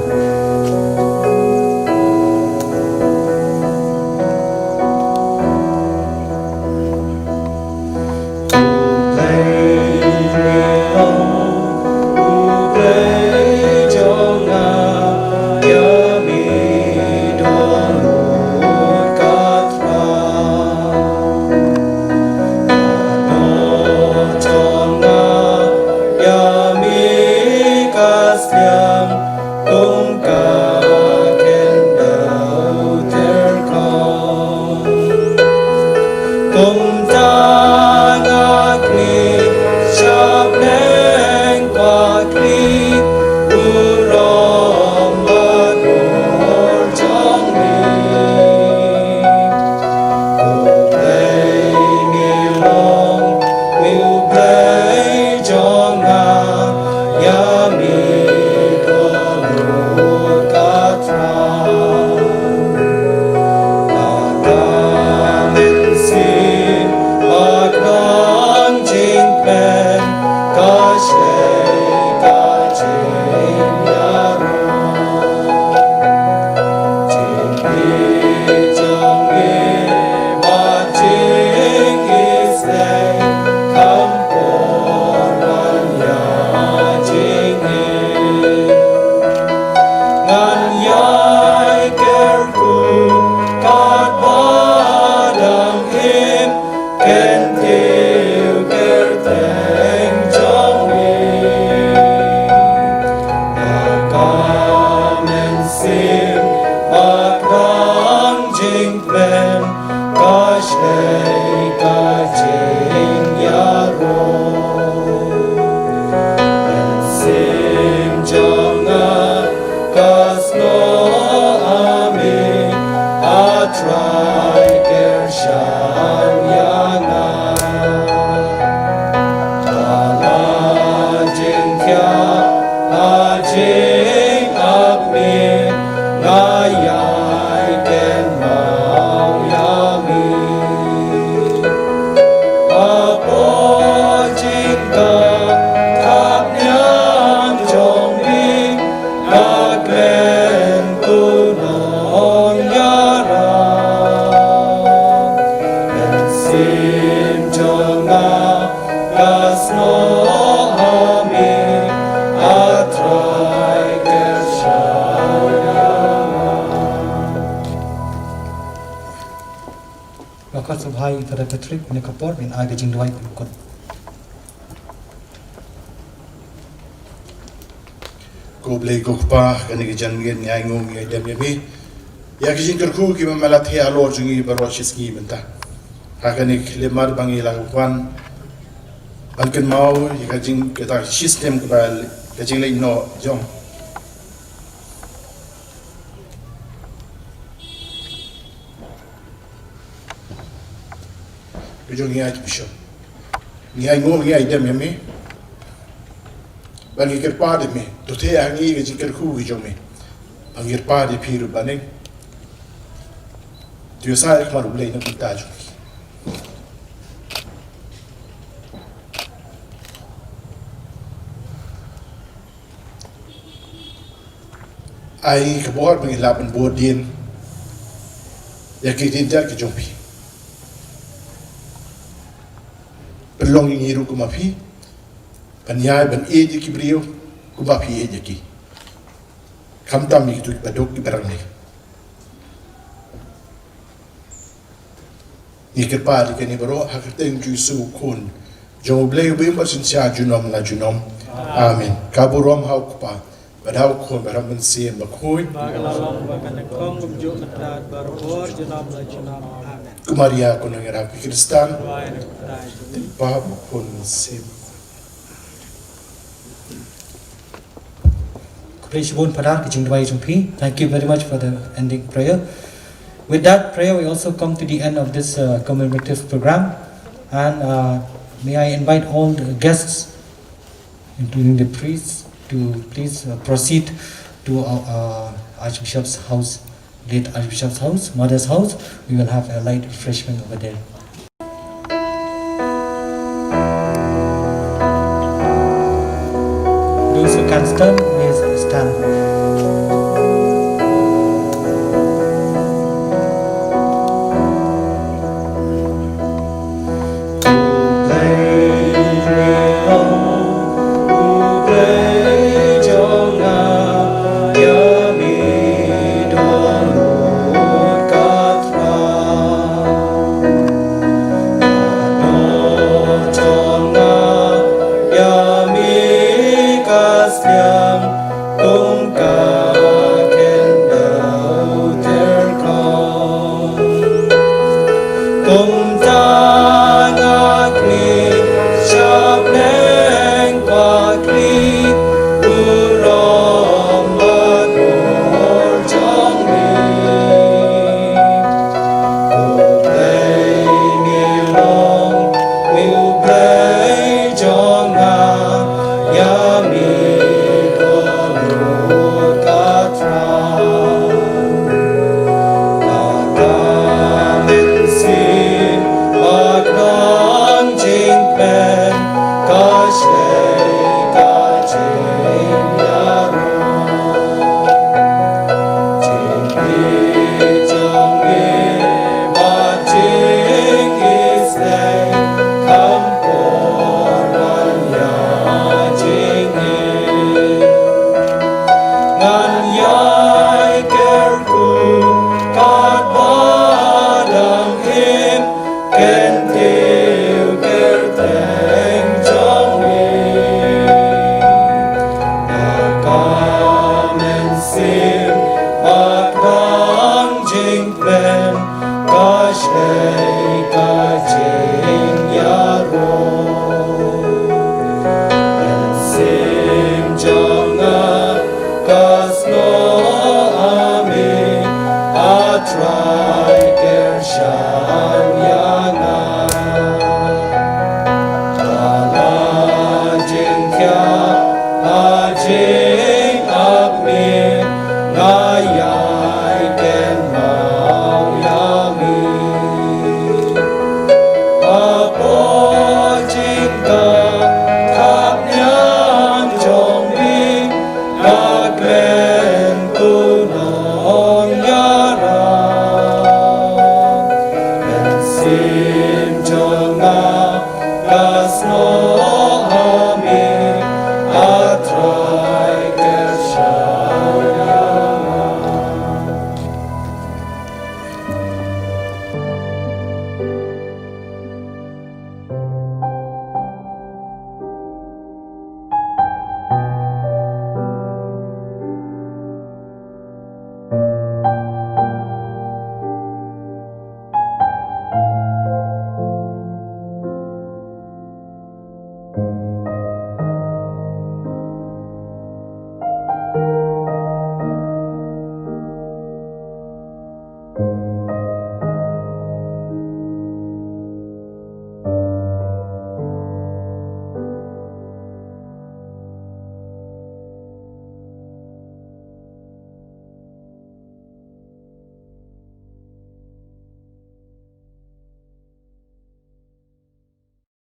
Nga khot sngewbha ïa i Father Patrick, ne ka por, ban ai ka jingduwai bakhuid. Ko Blei ko Kpa, kane ka janmiet ngi ainguh ngi aidem ïa me. Ïa ki jingkyrkhu kiba me la theh halor jong ngi baroh shi sngi mynta. Ha kane ka khyllipmat ba ngi la wan ban kynmaw ïa ka jing, kata ka shi snem kaba, ka jingleit noh jong ka jong ngi Archbishop. Ngi ainguh ngi aidem ïa me. Ba ngi kyrpad ïa me, to theh ha ngi ka jingkyrkhu ka jong me. Ba ngi kyrpad ïa phi ruh ba ngi to ïasaid ha khmat U Blei na ka bynta jong ngi. Ai ka bor ba ngin lah ban bud dien ïa ki ktien jait ki jong phi. Pynlong ïa ngi ruh kum ma phi, ban ïai ban ïeit ïa ki briew kum ma phi ïeit ïa ki. Khamtam ïa kito kiba duk kiba rangli. Ngi kyrpad ïa kane baroh ha ka kyrteng U Jisu U Khun jong U Blei uba im bad synshar junom la junom. Amen. Ka burom ha U Kpa bad ha U Khun bad ha U Mynsiem Bakhuid. Ba ka la long bad ka nyngkong kumjuh mynta bad barabor junom la junom. Amen. Ko Maria ko nongïarap ki Khristan. Duwai na ka bynta jong ngi. Kpa, U Khun, U Mynsiem. Khublei shibun Father, ka jingduwai jong phi. Thank you very much for the ending prayer. With that prayer, we also come to the end of this uh, commemorative program. And uh, may I invite all the guests, including the priests, to please uh, proceed to uh, uh, Archbishop's house, late Archbishop's house, mother's house. We will have a light refreshment over there. Those who can stand, may stand.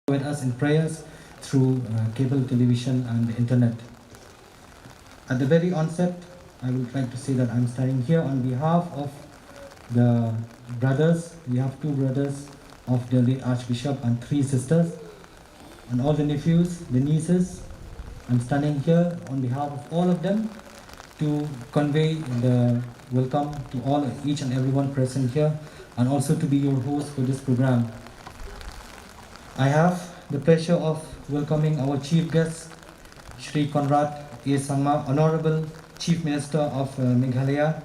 With us in prayers through uh, cable television and the internet. At the very onset, I would like to say that I'm standing here on behalf of the brothers. We have two brothers of the late Archbishop and three sisters, and all the nephews, the nieces. I'm standing here on behalf of all of them to convey the welcome to all, each and everyone present here, and also to be your host for this program. I have the pleasure of welcoming our chief guest, Shri Conrad A Sangma, Honorable Chief Minister of uh, Meghalaya.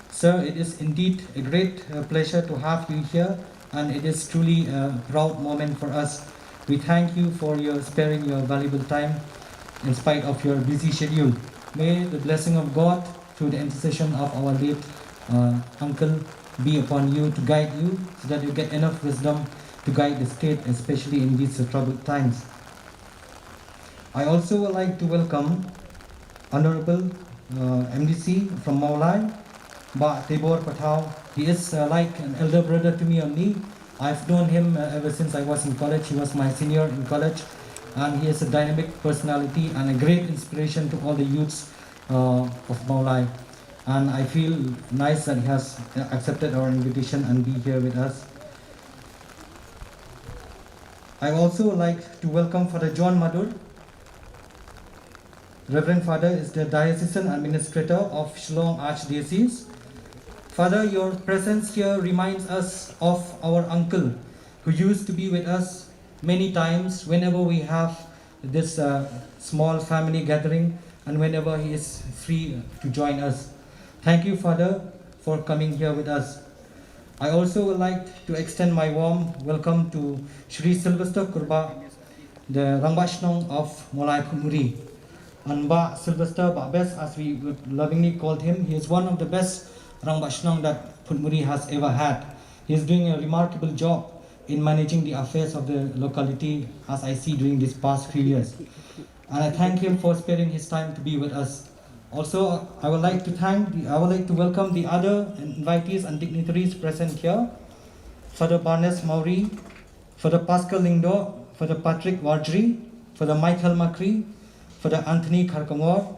Sir, it is indeed a great uh, pleasure to have you here, and it is truly a proud moment for us. We thank you for your sparing your valuable time in spite of your busy schedule. May the blessing of God through the intercession of our late uh, uncle be upon you to guide you so that you get enough wisdom to guide the state, especially in these uh, troubled times. I also would like to welcome Honorable uh, M D C from Mawlai, Bah Tebor Pathaw. He is uh, like an elder brother to me only. I've known him uh, ever since I was in college. He was my senior in college, and he is a dynamic personality and a great inspiration to all the youths uh, of Mawlai. And I feel nice that he has uh, accepted our invitation and be here with us. I also like to welcome Father John Madur. Reverend Father is the diocesan administrator of Shillong Archdiocese. Father, your presence here reminds us of our uncle who used to be with us many times whenever we have this uh, small family gathering and whenever he is free to join us. Thank you, Father, for coming here with us. I also would like to extend my warm welcome to Shri Sylvester Kurbah, the Rangbah Shnong of Mawlai Phunmuri. And Bah Sylvester, Bah Best, as we lovingly called him, he is one of the best Rangbah Shnong that Phunmuri has ever had. He is doing a remarkable job in managing the affairs of the locality, as I see during these past few years. And I thank him for sparing his time to be with us. Also, I would like to thank, the, I would like to welcome the other invitees and dignitaries present here. Father Barnes Mawrie, Father Pascal Lyngdoh, Father Patrick Warjri, Father Michael Makri, Father Anthony Kharkongor.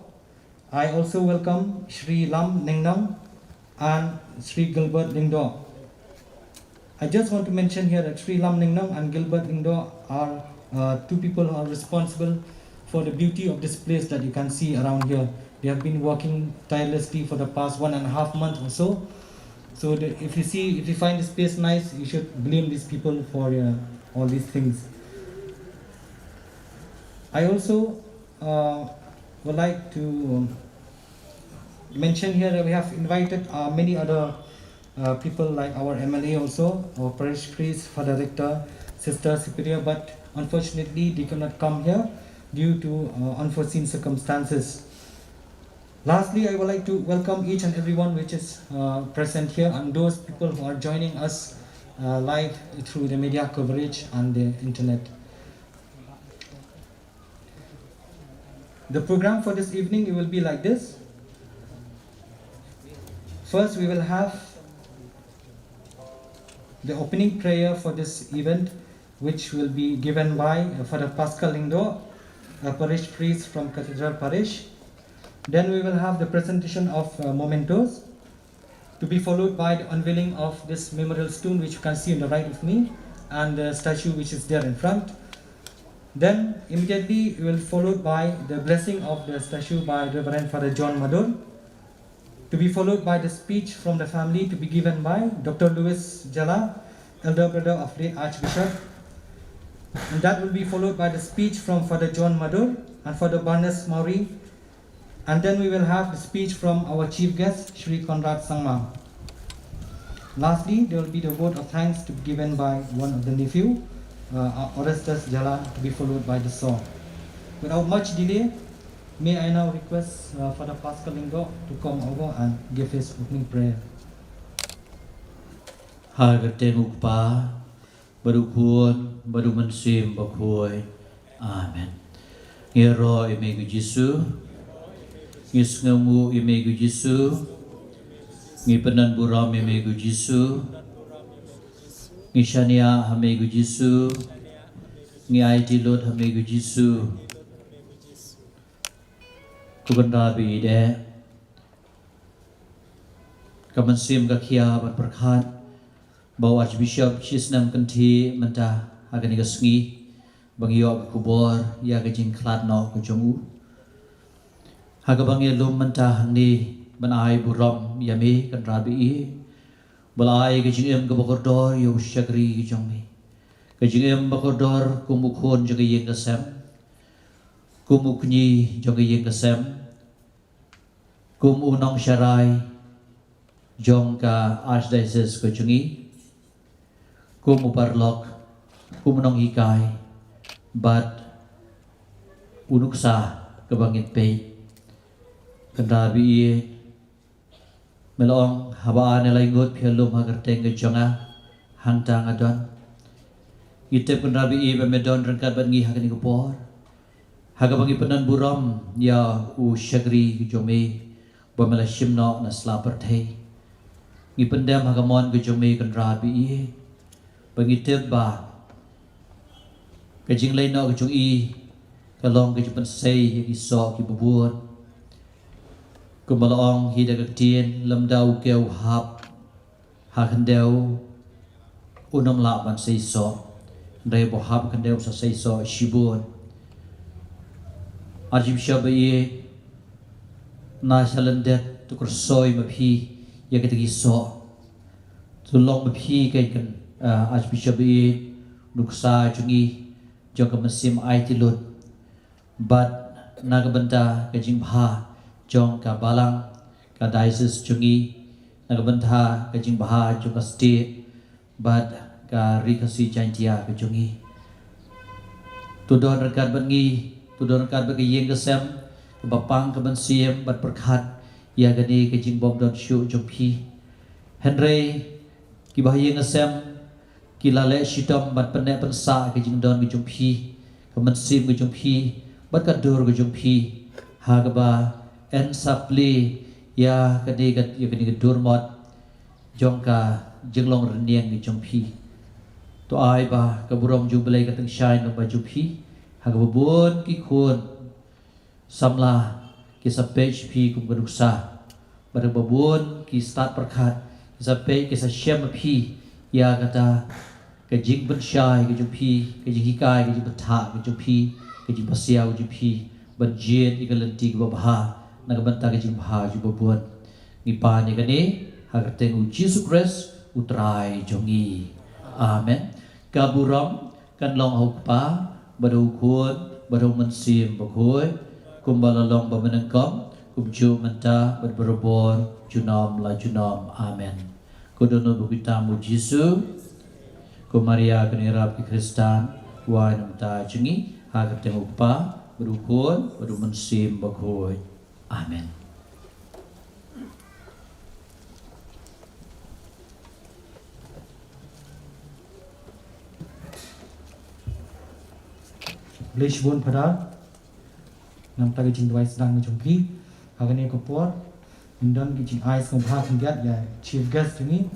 I also welcome Shri Lam Nenghnong and Shri Gilbert Lyngdoh. I just want to mention here that Shri Lam Nenghnong and Gilbert Lyngdoh are uh, two people who are responsible for the beauty of this place that you can see around here. They have been working tirelessly for the past one and a half month or so. So the, if you see, if you find this place nice, you should blame these people for uh, all these things. I also uh, would like to um, mention here that we have invited uh, many other uh, people like our M L A also, our parish priest, Father Rector, Sister Superior, but unfortunately they could not come here due to uh, unforeseen circumstances. Lastly, I would like to welcome each and everyone which is uh, present here and those people who are joining us uh, live through the media coverage and the internet. The program for this evening, it will be like this. First, we will have the opening prayer for this event, which will be given by uh, Father Pascal Lyngdoh, a parish priest from Cathedral Parish. Then we will have the presentation of uh, mementos, to be followed by the unveiling of this memorial stone, which you can see on the right of me, and the statue which is there in front. Then immediately we will followed by the blessing of the statue by Reverend Father John Madur, to be followed by the speech from the family to be given by Doctor Louis Jala, elder brother of late Archbishop. And that will be followed by the speech from Father John Madur and Father Barnes Mawrie. And then we will have the speech from our chief guest, Shri Conrad Sangma. Lastly, there will be the vote of thanks to be given by one of the nephew, uh, Orestes Jala, to be followed by the song. Without much delay, may I now request uh, Father Pascal Lyngdoh to come over and give his opening prayer. Ha ka kyrteng u Kpa, bad u Khun, bad u Mynsiem Bakhuid. Amen. Ngi ïaroh ïa me ko Jisu. Ngi sngewnguh ïa me ko Jisu. Ngi pyndonburom ïa me ko Jisu. Ngi shaniah ha me ko Jisu. Ngi aiti lut ha me ko Jisu. Ko Kynrad ba ïeit, ka mynsiem ka khia ban pyrkhat ba u Archbishop shisnem kynthih mynta ha kane ka sngi ba ngi ïoh ka khubor ïa ka jingkhlad noh ka jong u. Ha kaba ngi ïalum mynta hangne ban ai burom ïa me Kynrad ba ïeit, ba la ai ka jingim kaba kordor ïa u shakri ka jong me, ka jingim ba kordor kum u khun jong ka ïing ka sem, kum u kñi jong ka ïing ka sem, kum u nongsharai jong ka Archdiocese ka jong ngi, kum u paralok, kum u nonghikai, bad u nuksa kaba ngin peit. Kynrad ba ïeit, me la ong haba ar ne lai ngut phi ïalum ha ka kyrteng ka jong nga, hangta nga don. Ngi tip Kynrad ba ïeit ba me don ryngkat bad ngi ha kane ka por. Ha kaba ngi pyndon burom ïa u shakri ka jong me ba me la shim noh na sla pyrthei. Ngi pyndem ha ka mon ka jong me Kynrad ba ïeit, ba ngi tip ba ka jingleit noh ka jong i ka long ka jingpynsei ïa ki soh kiba bun. Kumba la ong hi da ka ktien, lymda u kew hap ha khyndew, un ym lah ban sei soh. Hynrei ba hap ha khyndew sa sei soh shibun. Archbishop ba ïeit, na sha lyndet to kyrsoi ma phi ïa kita ki soh. To long ma phi ka kan, ah, Archbishop ba ïeit, nuksa jong ngi, jong ka mynsiem aiti lut. Bad na ka bynta ka jingbha jong ka balang, ka diocese jong ngi, na ka bynta ka jingbha jong ka state bad ka Ri Khasi Jaintia ka jong ngi. To don ryngkat bad ngi, to don ryngkat bad ka ïing ka sem, kaba pang ka mynsiem bad pyrkhat ïa kane ka jingbym don shuh jong phi. Hynrei kiba ha ïing ha sem ki la leh shitom ban pynneh pynsah ka jingdon ka jong phi, ka mynsiem ka jong phi, bad ka dur ka jong phi, ha kaba yn sa plie ïa kane ka, ïa kane ka dur mot jong ka jinglong rynïeng ka jong phi. To ai ba ka burom jong U Blei kan tyngshaiñ lyngba jong phi, ha kaba bun ki khun samla ki sa peit sha phi kum ka nuksa. Bad ha kaba bun ki stad pyrkhat, ki sa peit, ki sa shem ha phi ïa kata ka jingpynshai ka jong phi, ka jinghikai, ka jingbthah ka jong phi, ka jingpasiaw ka jong phi ban jied ïa ka lynti kaba bha na ka bynta ka jingbha jong ba bun. Ngi pan ïa kane ha ka kyrteng U Jisu Khrist U Trai jong ngi. Amen. Ka burom kan long ha U Kpa, bad ha U Khun, bad ha U Mynsiem Bakhuid, kumba la long ba mynnyngkong, kumjuh mynta, bad barabor junom la junom. Amen. Ko dohnud bad ko tam, U Jisu, ko Maria kane ka ïarap ki Khristan, wai na ka bynta jong ngi, ha ka kyrteng U Kpa, bad U Khun, bad U Mynsiem Bakhuid. Amen. Khublei shibun Phadar, namar ka jingduwai sdang jong phi. Ha kane ka por ngin don ka jingai sngewbha khyndiat ïa Chief Guest jong ngi.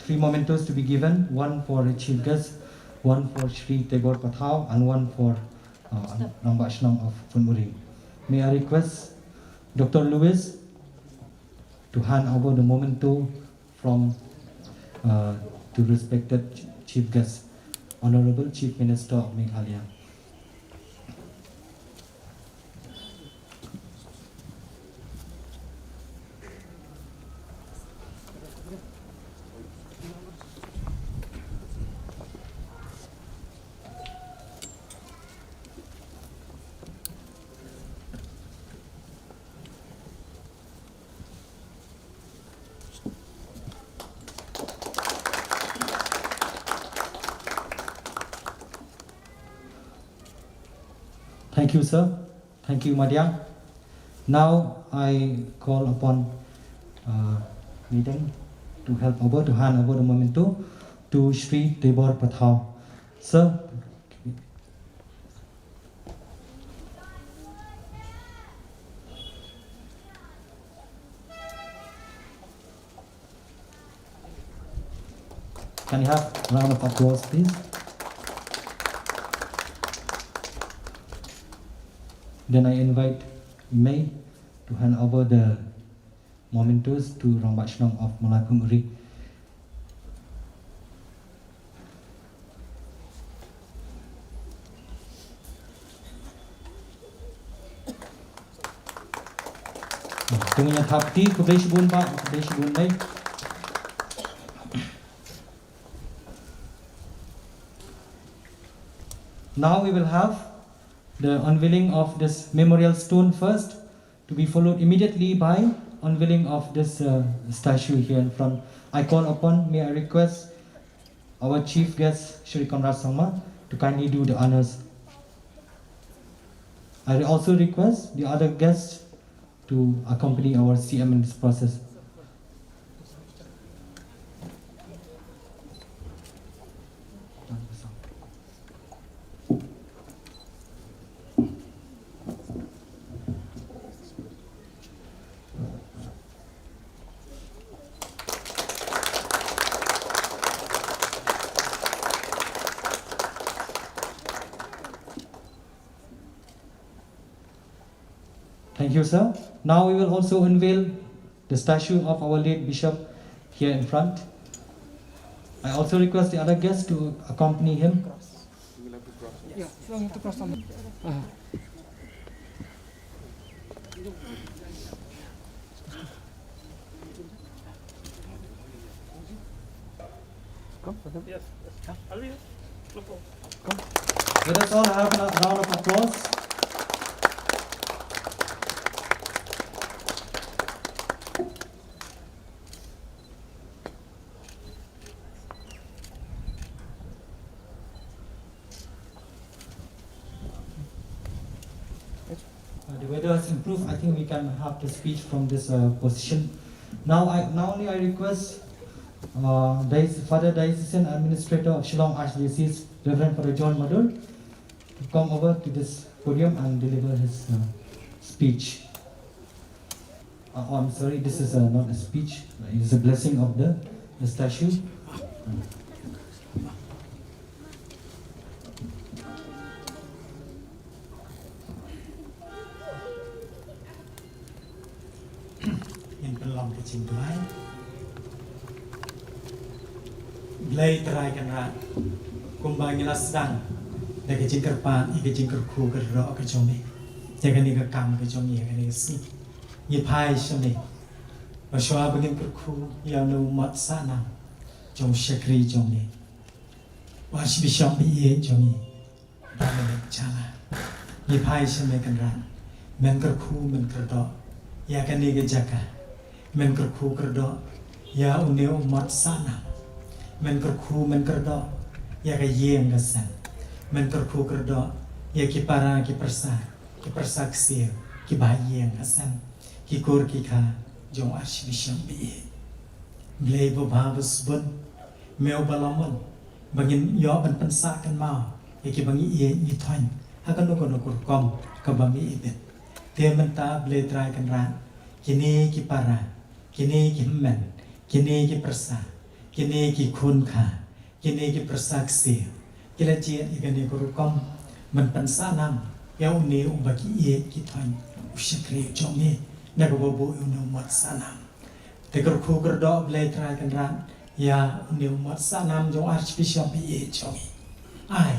Three mementos to be given, one for the Chief Guest, one for Shri Teibor Pathaw, and one for, uh, Rangbah Shnong of Phunuri. May I request Doctor Lewis to hand over the memento from, uh, to respected Ch-, Chief Guest, Honorable Chief Minister of Meghalaya. Thank you, sir. Thank you, Madiang. Now I call upon, uh, Midang to help over, to hand over the memento to Shri Teibor Pathaw. Sir, can you have a round of applause, please? Then I invite May to hand over the mementos to Rangbah Shnong of Mawlai Phunuri. Tang ïa thap kti, khublei shibun bah, khublei shibun May. Now we will have the unveiling of this memorial stone first, to be followed immediately by unveiling of this, uh, statue here in front. I call upon, may I request our chief guest, Shri Conrad Sangma, to kindly do the honors. I also request the other guests to accompany our C M in this process. Thank you, sir. Now we will also unveil the statue of our late bishop here in front. I also request the other guests to accompany him. Yeah, you have to cross on. Uh-huh. Come, brother. Yes, yes. Come. Let us all have a round of applause. Uh, the weather has improved. I think we can have the speech from this uh, position. Now, I now only I request uh, Diocese, Father Diocesan Administrator of Shillong Archdiocese, Reverend Father John Madur, to come over to this podium and deliver his uh, speech. Uh, oh, I'm sorry, this is uh, not a speech. It's a blessing of the, the statue. Ngin pynlong ka jingduwai. Blei Trai Kynrad, kumba ngi la sdang da ka jingkyrpad ïa ka jingkyrkhu kyrdoh ka jong me, ïa kane ka kam ka jong me ïa kane ka sngi, ngi phai sha me ba shwa ba ngin kyrkhu ïa une u mot sahnam jong u shakri jong me, u Archbishop baieid jong ngi, Dominic Jala. Ngi phai sha me Kynrad, men kyrkhu men kyrdoh ïa kane ka jaka, men kyrkhu kyrdoh ïa une u mot sahnam, men kyrkhu men kyrdoh ïa ka ïing ka sem, men kyrkhu kyrdoh ïa ki para ki pyrsa, ki pyrsa ksiew, ki ba ïing ka sem, ki kur ki kha jong u Archbishop baieid. Blei babha basbun, me uba la mon ba ngin ïoh ban pynsah kynmaw ïa kiba ngi ïeit ngi thoiñ ha kano kano ka rukom kaba me ibit. Te mynta Blei Trai Kynrad, kine ki para, kine ki hynmen, kine ki pyrsa, kine ki khun kha, kine ki pyrsa ksiew, ki la jied ïa kane ka rukom ban pynsah nam ïa une uba ki ïeit ki thoiñ, u shakri jong me, na kaba buh ïa une u mot sahnam. Te kyrkhu kyrdoh Blei Trai Kynrad ïa une u mot sahnam jong u Archbishop baieid jong ngi. Ai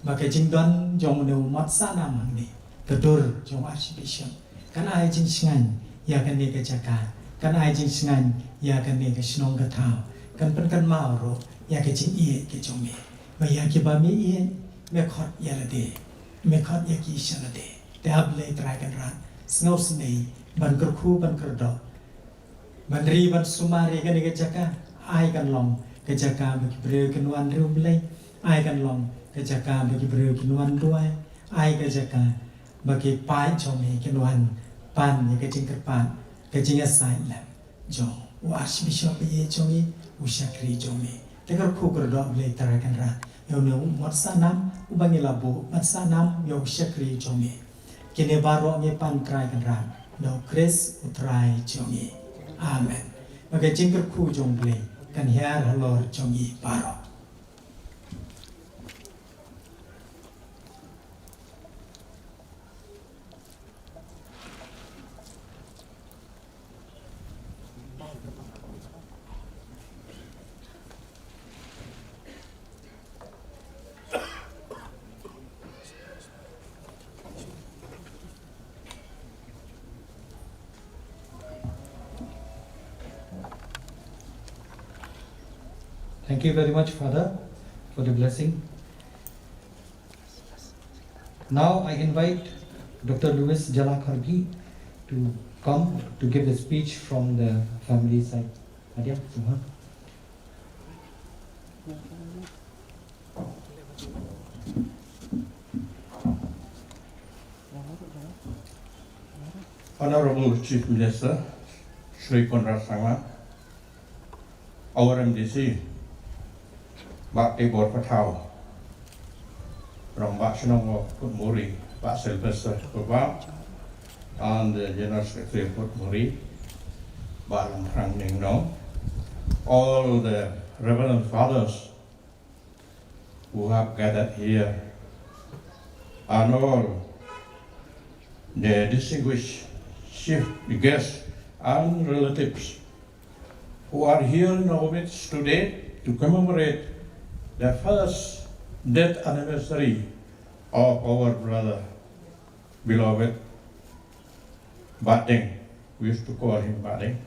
ba ka jingdon jong une u mot sahnam hangne, ka dur jong u Archbishop, kan ai jingshngaiñ ïa kane ka jaka, kan ai jingshngaiñ ïa kane ka shnong ka thaw, kan pynkynmaw ruh ïa ka jingïeit ka jong me. Ba ïa kiba me ïeit me khot ïa lade, me khot ïa ki sha lade. Te A Blei Trai Kynrad, sngewsynei ban kyrkhu ban kyrdoh, ban ri ban sumar ïa kane ka jaka. Ai kan long ka jaka ba ki briew kin wan riewblei. Ai kan long ka jaka ba ki briew kin wan duwai. Ai ka jaka ba ki paid jong me kin wan pan ïa ka jingkyrpad, ka jingïasaid lem jong u Archbishop baieid jong ngi, u shakri jong me. Te kyrkhu kyrdoh Blei Trai Kynrad ïa une u mot sahnam uba ngi la buh ban sahnam ïa u shakri jong me. Kine baroh ngi pan Trai Kynrad da u Khrist u Trai jong ngi. Amen. Ba ka jingkyrkhu jong Blei kan hiar halor jong ngi baroh. Thank you very much, Father, for the blessing. Now I invite Doctor Louis Jala Khargi to come to give the speech from the family side. Adia, Sumha. Honorable Chief Minister, Shri Conrad Sangma, our M D C, Bah Tibor Pathaw, Rangbah Shnong of Putmuri, Bah Sylvester Kubah, and the General Secretary of Putmuri, Bah Lamthrang Ningno, all the Reverend Fathers who have gathered here, and all the distinguished chief guests and relatives who are here in our midst today to commemorate the first death anniversary of our brother, beloved Bah Deng. We used to call him Bah Deng,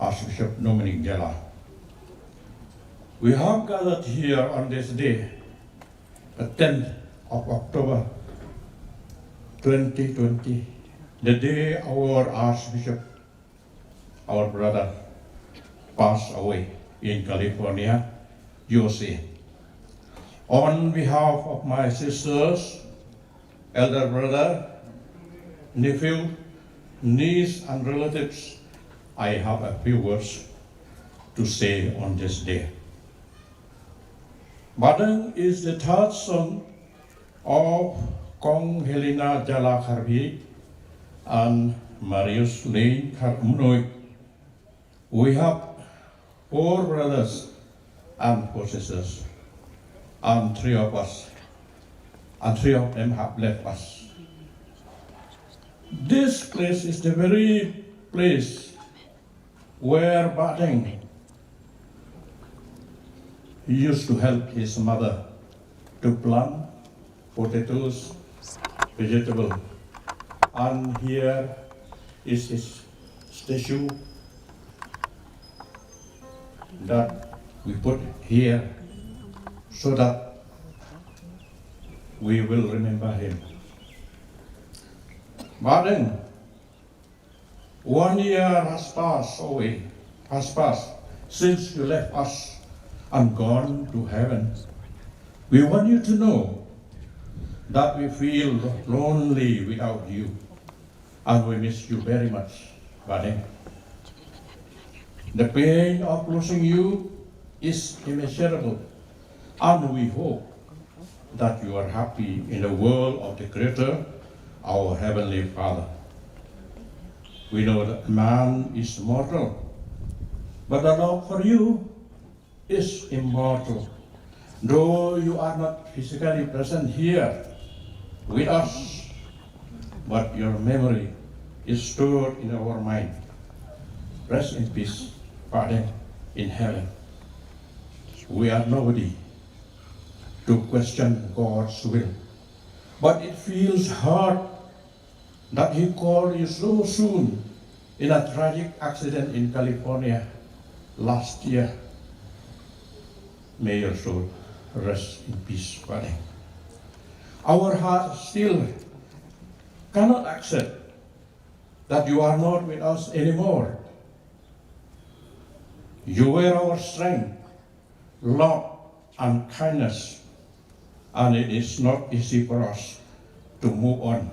Archbishop Dominic Jala. We have gathered here on this day, the tenth of October twenty twenty, the day our Archbishop, our brother, passed away in California, U S A. On behalf of my sisters, elder brother, nephew, niece, and relatives, I have a few words to say on this day. Bah Deng is the third son of Kong Helena Jala Kharbhi and Marius Lane Khar Mnoi. We have four brothers and four sisters, and three of us, and three of them have left us. This place is the very place where Bah Deng used to help his mother to plant potatoes, vegetable. And here is his statue that we put here so that we will remember him. Bah Deng, one year has passed away, has passed since you left us and gone to heaven. We want you to know that we feel lonely without you, and we miss you very much, Bah Deng. The pain of losing you is immeasurable, and we hope that you are happy in the world of the Creator, our Heavenly Father. We know that man is mortal, but the love for you is immortal. Though you are not physically present here with us, but your memory is stored in our mind. Rest in peace, Father in heaven. We are nobody to question God's will, but it feels hard that he called you so soon in a tragic accident in California last year. May your soul rest in peace, Father. Our heart still cannot accept that you are not with us anymore. You were our strength, love, and kindness, and it is not easy for us to move on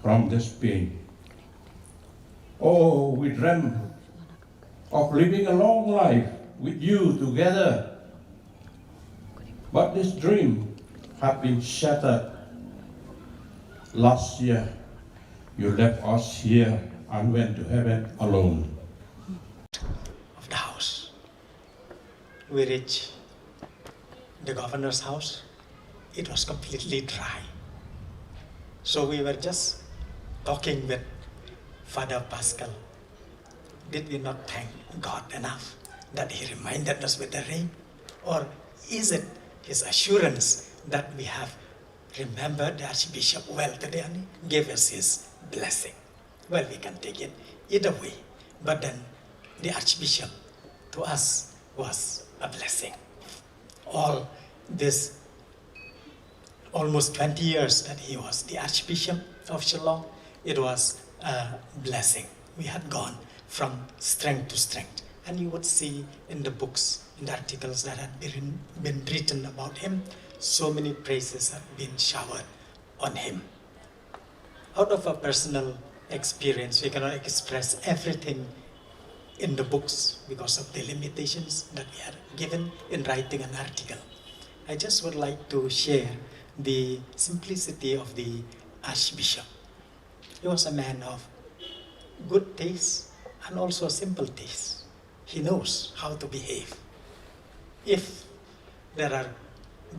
from this pain. Oh, we dream of living a long life with you together, but this dream has been shattered. Last year, you left us here and went to heaven alone. Of the house. We reached the governor's house. It was completely dry. So we were just talking with Father Pascal. Did we not thank God enough that he reminded us with the rain? Or is it his assurance that we have remembered the Archbishop well today and he gave us his blessing? Well, we can take it either way. But then the Archbishop to us was a blessing. All this almost twenty years that he was the Archbishop of Shillong, it was a blessing. We had gone from strength to strength. And you would see in the books, in the articles that had been, been written about him, so many praises have been showered on him. Out of a personal experience, we cannot express everything in the books because of the limitations that we are given in writing an article. I just would like to share the simplicity of the Archbishop. He was a man of good taste and also simple taste. He knows how to behave. If there are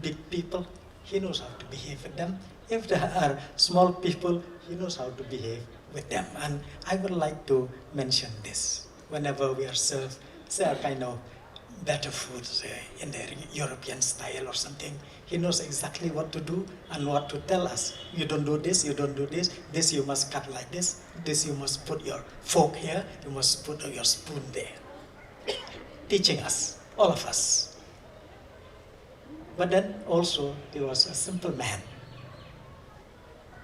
big people, he knows how to behave with them. If there are small people, he knows how to behave with them. And I would like to mention this. Whenever we are served, say, a kind of better food, say, in the European style or something, he knows exactly what to do and what to tell us. You don't do this, you don't do this, this you must cut like this, this you must put your fork here, you must put your spoon there. Teaching us, all of us. But then also, he was a simple man.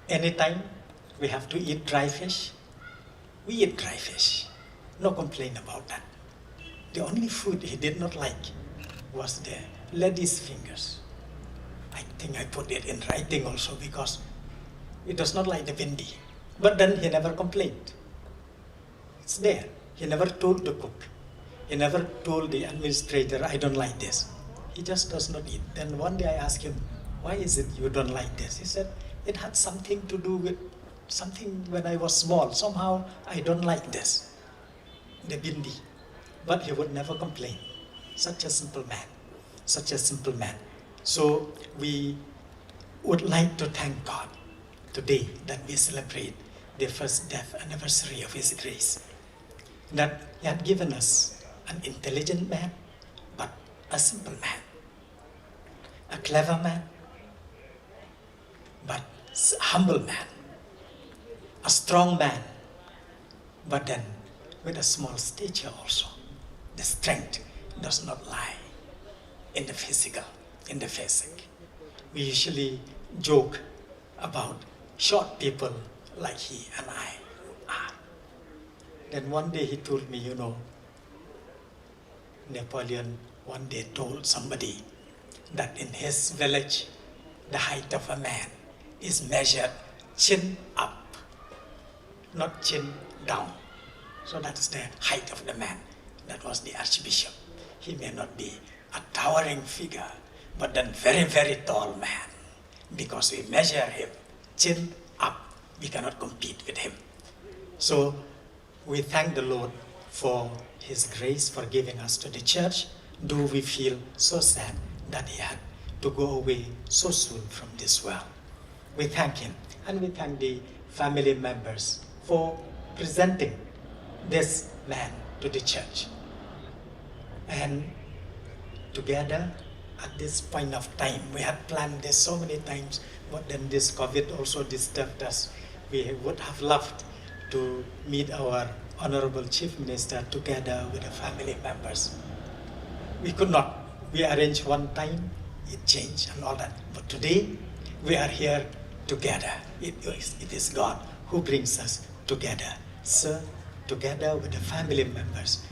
Anytime we have to eat dry fish, we eat dry fish. No complaint about that. The only food he did not like was the lady's fingers. I think I put it in writing also, because it was not like the bindi. But then he never complained. It's there. He never told the cook. He never told the administrator, "I don't like this." He just does not eat. Then one day I asked him, "Why is it you don't like this?" He said, "It had something to do with something when I was small. Somehow I don't like this, the bindi." But he would never complain. Such a simple man. Such a simple man. So we would like to thank God today that we celebrate the first death anniversary of His grace, that He had given us an intelligent man, but a simple man, a clever man, but s- humble man, a strong man, but then with a small stature also. The strength does not lie in the physical, in the physique. We usually joke about short people like he and I are. Then one day he told me, you know, Napoleon one day told somebody that in his village, the height of a man is measured chin up, not chin down. So that's the height of the man. That was the archbishop. He may not be a towering figure, but then very, very tall man. Because we measure him chin up, we cannot compete with him. So we thank the Lord for His grace for giving us to the church. Do we feel so sad that he had to go away so soon from this world? We thank him, and we thank the family members for presenting this man to the church. And together at this point of time, we had planned this so many times, but then this COVID also disturbed us. We would have loved to meet our Honorable Chief Minister together with the family members. We could not. We arranged one time, it changed and all that. But today, we are here together. It is, it is God who brings us together. Sir, together with the family members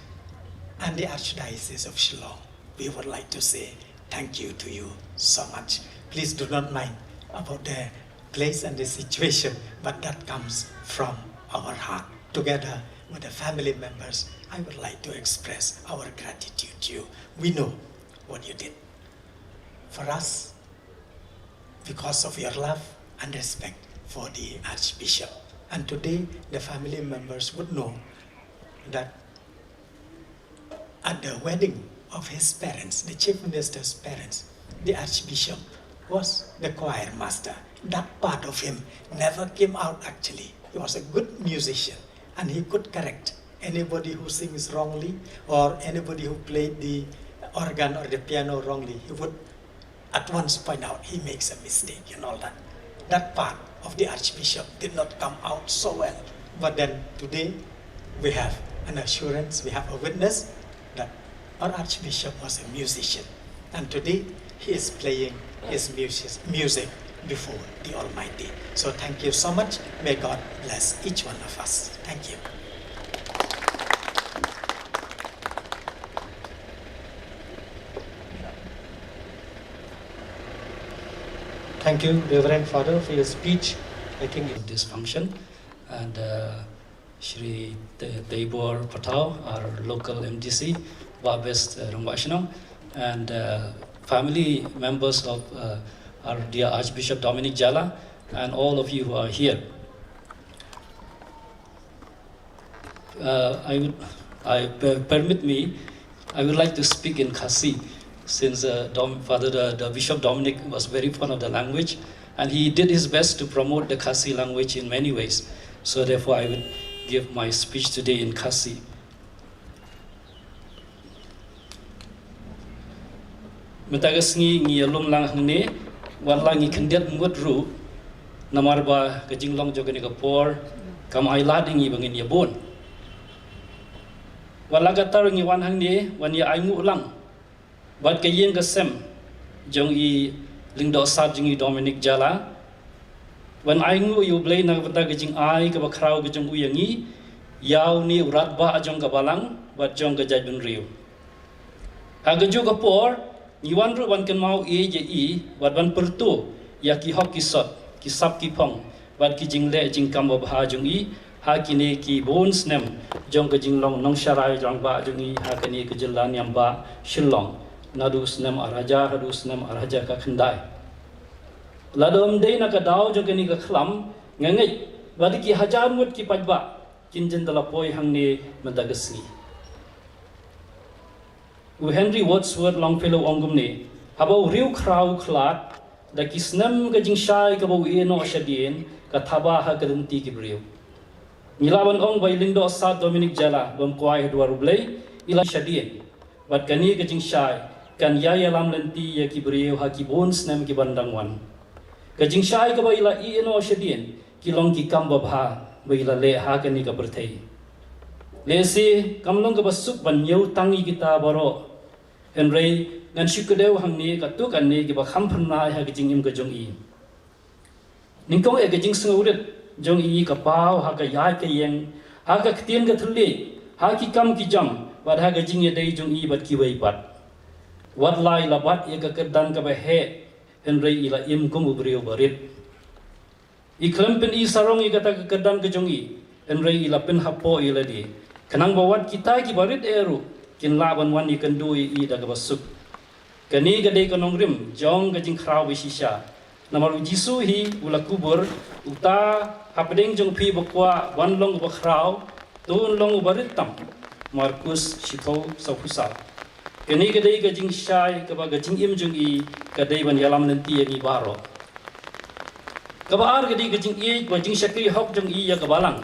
and the Archdiocese of Shillong, we would like to say thank you to you so much. Please do not mind about the place and the situation, but that comes from our heart. Together with the family members, I would like to express our gratitude to you. We know what you did for us because of your love and respect for the Archbishop. And today, the family members would know that at the wedding of his parents, the Chief Minister's parents, the Archbishop was the choir master. That part of him never came out actually. He was a good musician and he could correct anybody who sings wrongly or anybody who played the organ or the piano wrongly. He would at once point out he makes a mistake and all that. That part of the Archbishop did not come out so well. But then today we have an assurance, we have a witness that our Archbishop was a musician. And today he is playing his music, music before the Almighty. So thank you so much. May God bless each one of us. Thank you. Thank you, Reverend Father, for your speech. I think this function and uh, Shri Te- Teibor Patau, our local M D C, Wabest uh, Rangbah Shnong, and uh, family members of uh, our dear Archbishop Dominic Jala, and all of you who are here. Uh, I would, I per- permit me, I would like to speak in Khasi, since uh, Dom, Father the, the Bishop Dominic was very fond of the language, and he did his best to promote the Khasi language in many ways. So therefore I would give my speech today in Khasi. Mynta ka sngi ngi ïalum lang hangne, wat la ngi khyndiat mut ruh, namar ba ka jinglong jong kane ka por kam ai lad ïa ngi ba ngin ïabun. Wat la katta ruh ngi wan hangne, wan ïa ainguh lang bad ka ïing ka sem jong i Lyngdoh Sad jong i Dominic Jala. Wan ainguh ïa U Blei na ka bynta ka jingai kaba khraw ka jong u ïa ngi, ïa une u radbah jong ka balang bad jong ka jaitbynriew. Ha kajuh ka por ngi wan ruh ban kynmaw ïeit ïa i bad ban pyrto ïa ki hok ki sot, ki sap ki phong bad ki jingleh jingkam babha jong i ha kine ki bun snem jong ka jinglong nongsharai rangbah jong i ha kane ka jylla niam bah Shillong, naduh snem ar hajar haduh snem ar hajar khyndai. Lada ym dei na ka daw jong kane ka khlam, nga ngeit ba dei ki hajar ngut ki paidbah kin jin da la poi hangne mynta ka sngi. U Henry Wadsworth Longfellow u ong kumne, haba u riewkhraw u khlad da ki snem ka jingshai kaba u ïeh noh shadien, ka thaba ha ka lynti ki briew. Ngi lah ban ong ba i Lyngdoh Sad Dominic Jala bym kwai ha duwar U Blei, i la shadien. Bad kane ka jingshai kan ïa ïalam lynti ïa ki briew ha ki bun snem ki ban dang wan. Ka jingshai kaba i la ïeh noh shadien ki long ki kam babha ba i la leh ha kane ka pyrthei. Lehse kam long kaba suk ban ñiew tang ïa kita baroh. Hynrei ngan shu kdew hangne katto katne kiba kham phyrnai ha ka jingim ka jong i. Nyngkong eh, ka jingsngewrit jong i ka paw ha ka ïaid ka ïeng, ha ka ktien ka thylliej, ha ki kam ki jam bad ha ka jingïadei jong i bad kiwei pat. Wat la i la bat ïa ka kyrdan kaba heh, hynrei i la im kum u briew barit. I khlem pyn-i sarong ïa kata ka kyrdan ka jong i, hynrei i la pynhapoh ïa lade, khnang ba wat kita kiba rit eh ruh kin lah ban wan ïakynduh ïa i da kaba suk. Kane ka dei ka nongrim jong ka jingkhraw ba shisha. Namar u Jisu hi u la kubur, uta hapdeng jong phi ba kwah ban long uba khraw, to un long uba rit tam. Markus shiphew, sawphew saw. Kane ka dei ka jingshai kaba ka jingim jong i ka dei ban ïalam lynti ïa ngi baroh. Kaba ar ka dei ka jingïeit bad jingshakri hok jong i ïa ka balang.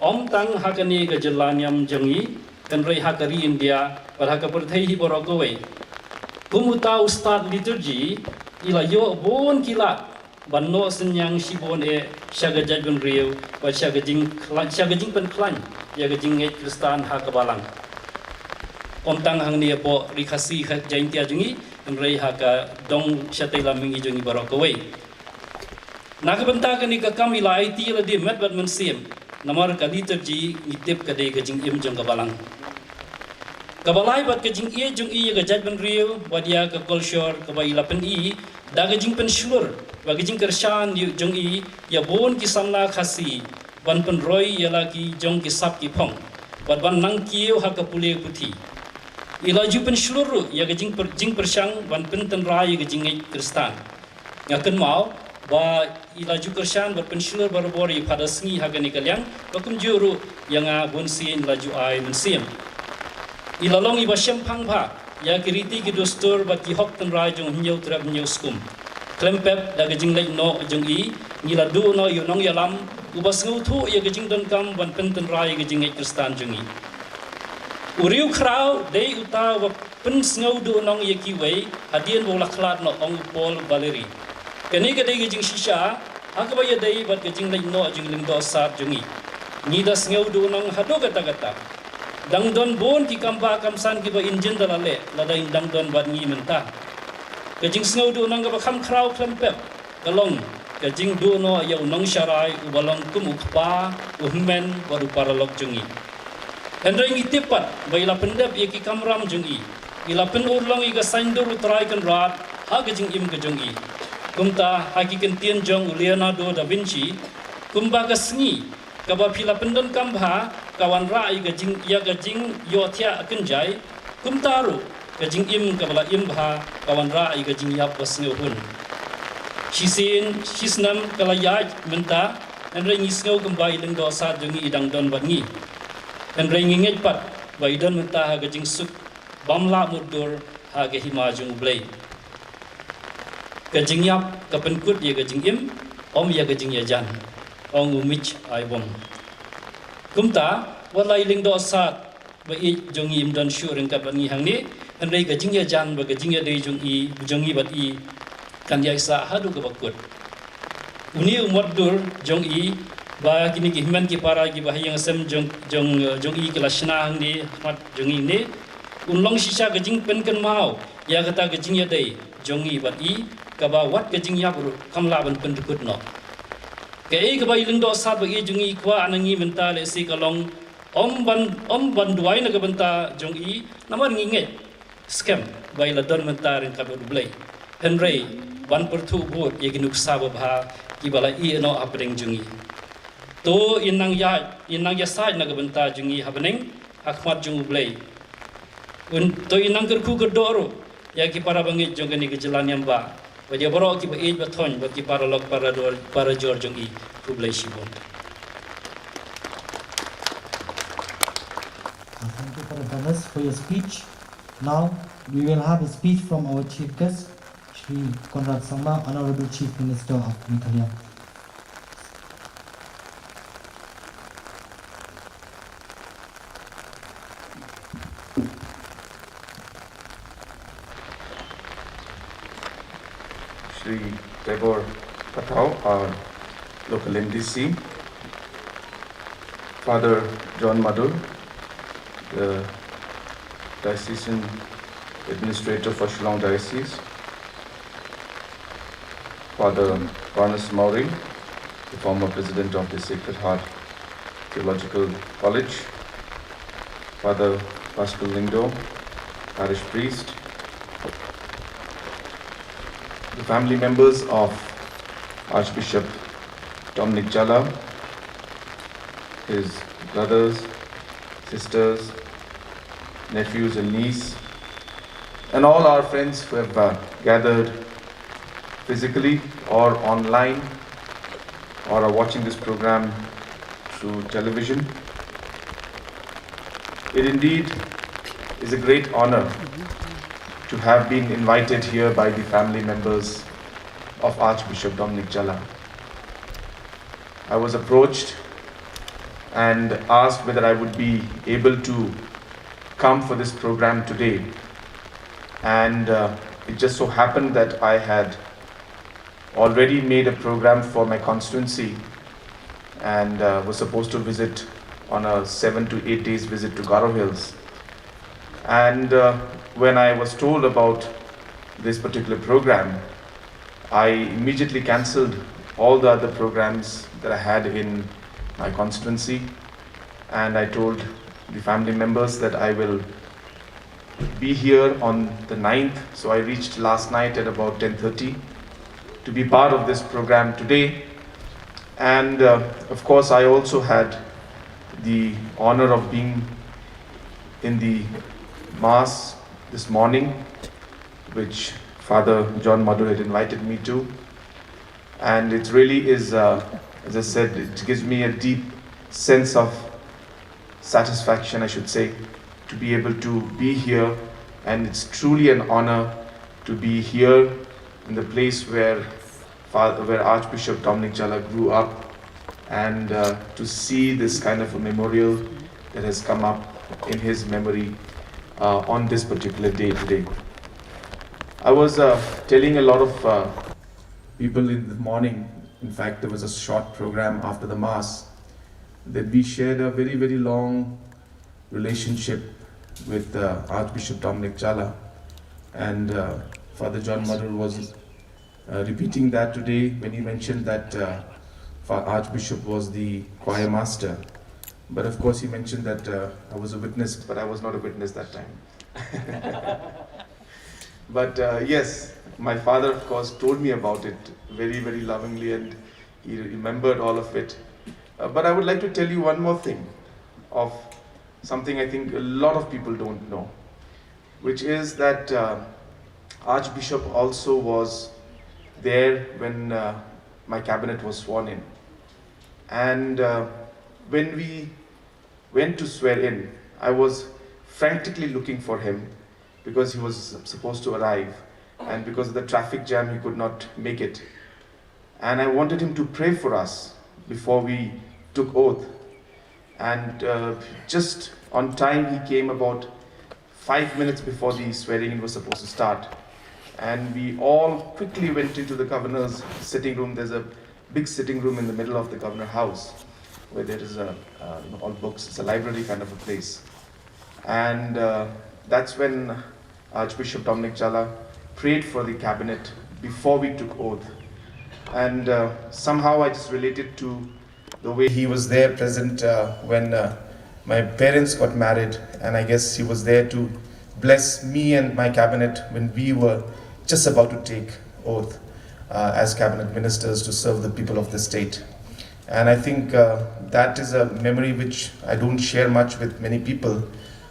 Ym tang ha kane ka jylla niam jong i, hynrei ha ka ri India bad ha ka pyrthei hi baroh kawei. Kum uta u stad liturgy, i la ïoh bun ki lad ban noh synñiang shibun eh sha ka jaitbynriew bad sha ka jingkhlaiñ, sha ka jingpynkhlaiñ ïa ka jingngeit Khristan ha ka balang. Ym tang hangne hapoh ri Khasi Jaiñtia jong i, hynrei ha ka dong shatei lam mihngi jong i baroh kawei. Na ka bynta kane ka kam i la aiti ïa lade met bad mynsiem, namar ka liturgy ngi tip ka dei ka jingim jong ka balang. Kaba lai, bad ka jingïeit jong i ïa ka jaitbynriew bad ïa ka culture kaba i la pyn-i da ka jingpynshlur bad ka jingkyrshan jong i ïa bun ki samla Khasi ban pynroi ïa la ki jong ki sap ki phong bad ban nang kiew ha ka pule puthi. I la ju pynshlur ruh ïa ka jingpyr-, jingpyrshang ban pyntynrai ïa ka jingngeit Khristan. Nga kynmaw ba i la ju kyrshan bad pynshlur barabor ïa Father Sngi ha kane ka liang, ba kumjuh ruh ïa nga bunsien la ju ai mynsiem. I la long iba shemphang bha ïa ki riti ki dustur bad ki hok tynrai jong hynñiew trep hynñiew skum. Khlem pep, da ka jingleit noh jong i, ngi la duh noh ïa u nongïalam uba sngewthuh ïa ka jingdonkam ban pyntynrai ïa ka jingngeit Khristan jong i. U riewkhraw dei uta uba pynsngewduhnong ïa kiwei hadien ba u la khlad noh, ong u Paul Valéry. Kane ka dei ka jingshisha ha kaba ïadei bad ka jingleit noh jong i Lyngdoh Sad jong i. Ngi da sngewduhnong haduh katta katta. Dang don bun ki kambah kamsan kiba in jin da la leh lada in dang don bad ngi mynta. Ka jingsngewduhnong kaba kham khraw khlem pep ka long ka jingduh noh ïa u nongsharai uba long kum u kpa, u hynmen bad u paralok jong i. Hynrei ngi tip pat ba i la pyndep ïa ki kamram jong i, i la pynurlong ïa ka saiñdur u Trai Kynrad ha ka jingim ka jong i. Kumta ha ki kyntien jong u Leonardo da Vinci, kumba ka sngi kaba phi la pyndonkam bha ka wanrah ïa ka jing, ïa ka jingïohthiah kynjai, kumta ruh ka jingim kaba la im bha ka wanrah ïa ka jingïap ba sngewhun. Shisien shisnem ka la ïaid mynta, hynrei ngi sngew kumba i Lyngdoh Sad jong i i dang don bad ngi. Hynrei ngi ngeit pat ba i don mynta ha ka jingsuk bym lah mutdur ha ka hima jong U Blei. Ka jingïap ka pynkut ïa ka jingim, ym ïa ka jingïajan. ong u Mitch Aibong. Kumta, wat la i lyngdoh sad ba ïeit jong i im don shuh ryngkat bad ngi hangne, hynrei ka jingïajan bad ka jingïadei jong i, jong i bad i kan ïaisah haduh kaba kut. Une u mot dur jong i, ba kine ki hynmen ki para kiba ha ïing ha sem jong, jong, jong i ki la shna hangne ha khmat jong i ne, un long shisha ka jingpynkynmaw ïa kata ka jingïadei jong i bad i, kaba wat ka jingïap ruh kam lah ban pyndkut noh. Kaei kaba i lyngdoh sad ba ïeit jong i i kwah na ngi mynta lehse ka long, ym ban, ym ban duwai na ka bynta jong i, namar ngi ngeit skhem ba i la don mynta ryngkat bad U Blei. Hynrei ban pyrthuh bud ïa ki nuksa babha kiba la ïehnoh hapdeng jong i. To in nang ïa, in nang ïasaid na ka bynta jong i ha bneng, ha khmat jong U Blei. Un, to in nang kyrkhu kyrdoh ruh ïa ki para bangeit jong kane ka jylla niam ba, bad ïa baroh kiba ïeit ba thoiñ bad ki paralok parador, parajor jong i. Khublei shibun. Uh, Thank you, Father Thomas, for your speech. Now, we will have a speech from our Chief Guest, Shri Conrad Sangma, Honorable Chief Minister of Meghalaya. Shri Tebor Pathao, our local M D C, Father John Madul, the Diocesan Administrator for Shillong Diocese, Father Barnes Mowring, the former President of the Sacred Heart Theological College, Father Pascal Lyngdoh, Parish Priest, the family members of Archbishop Dominic Jala, his brothers, sisters, nephews and niece, and all our friends who have uh, gathered physically or online or are watching this program through television. It indeed is a great honor to have been invited here by the family members of Archbishop Dominic Jala. I was approached and asked whether I would be able to come for this program today. And uh, it just so happened that I had already made a program for my constituency and uh, was supposed to visit on a seven to eight days visit to Garo Hills. And uh, when I was told about this particular program, I immediately cancelled all the other programs that I had in my constituency, and I told the family members that I will be here on the ninth. So I reached last night at about ten thirty to be part of this program today. And uh, of course, I also had the honor of being in the Mass this morning, which Father John Madhu had invited me to. And it really is, uh, as I said, it gives me a deep sense of satisfaction, I should say, to be able to be here. And it's truly an honor to be here in the place where, Father, where Archbishop Dominic Jala grew up, and uh, to see this kind of a memorial that has come up in his memory uh, on this particular day today. I was uh, telling a lot of uh, people in the morning, in fact, there was a short program after the Mass, that we shared a very, very long relationship with uh, Archbishop Dominic Jala. And uh, Father John Madhu was uh, repeating that today when he mentioned that uh, Fa- Archbishop was the choir master. But of course, he mentioned that uh, I was a witness, but I was not a witness that time. But uh, yes, my father, of course, told me about it very, very lovingly, and he remembered all of it. Uh, but I would like to tell you one more thing of something I think a lot of people don't know, which is that uh, Archbishop also was there when uh, my cabinet was sworn in. And uh, when we went to swear in, I was frantically looking for him because he was supposed to arrive, and because of the traffic jam, he could not make it. And I wanted him to pray for us before we took oath. And uh, just on time, he came about five minutes before the swearing in was supposed to start. And we all quickly went into the governor's sitting room. There's a big sitting room in the middle of the governor house where there is a, uh, you know, all books. It's a library kind of a place. And uh, that's when Archbishop Dominic Jala prayed for the cabinet before we took oath. And uh, somehow I just related to the way he was there present uh, when uh, my parents got married, and I guess he was there to bless me and my cabinet when we were just about to take oath uh, as cabinet ministers to serve the people of the state. And I think uh, that is a memory which I don't share much with many people,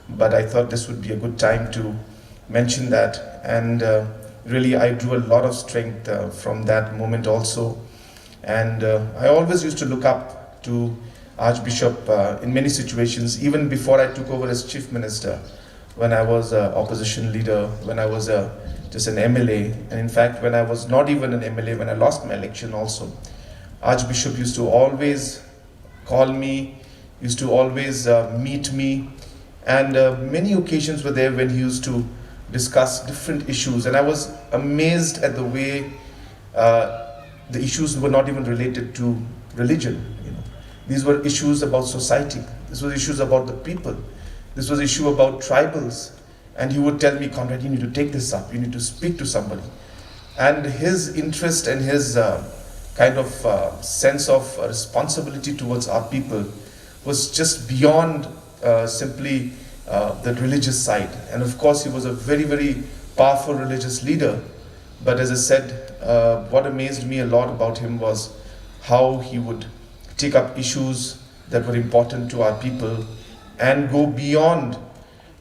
but I thought this would be a good time to mention that. And uh, really, I drew a lot of strength uh, from that moment also. And uh, I always used to look up to Archbishop uh, in many situations, even before I took over as Chief Minister, when I was an opposition leader, when I was a, just an M L A, and in fact, when I was not even an M L A, when I lost my election also, Archbishop used to always call me, used to always uh, meet me, and uh, many occasions were there when he used to discuss different issues. And I was amazed at the way uh, the issues were not even related to religion. You know, these were issues about society. This was issues about the people. This was issue about tribals. And he would tell me, "Conrad, you need to take this up. You need to speak to somebody." And his interest and his uh, kind of uh, sense of uh, responsibility towards our people was just beyond uh, simply uh, the religious side. And of course, he was a very, very powerful religious leader. But as I said, uh, what amazed me a lot about him was how he would take up issues that were important to our people and go beyond,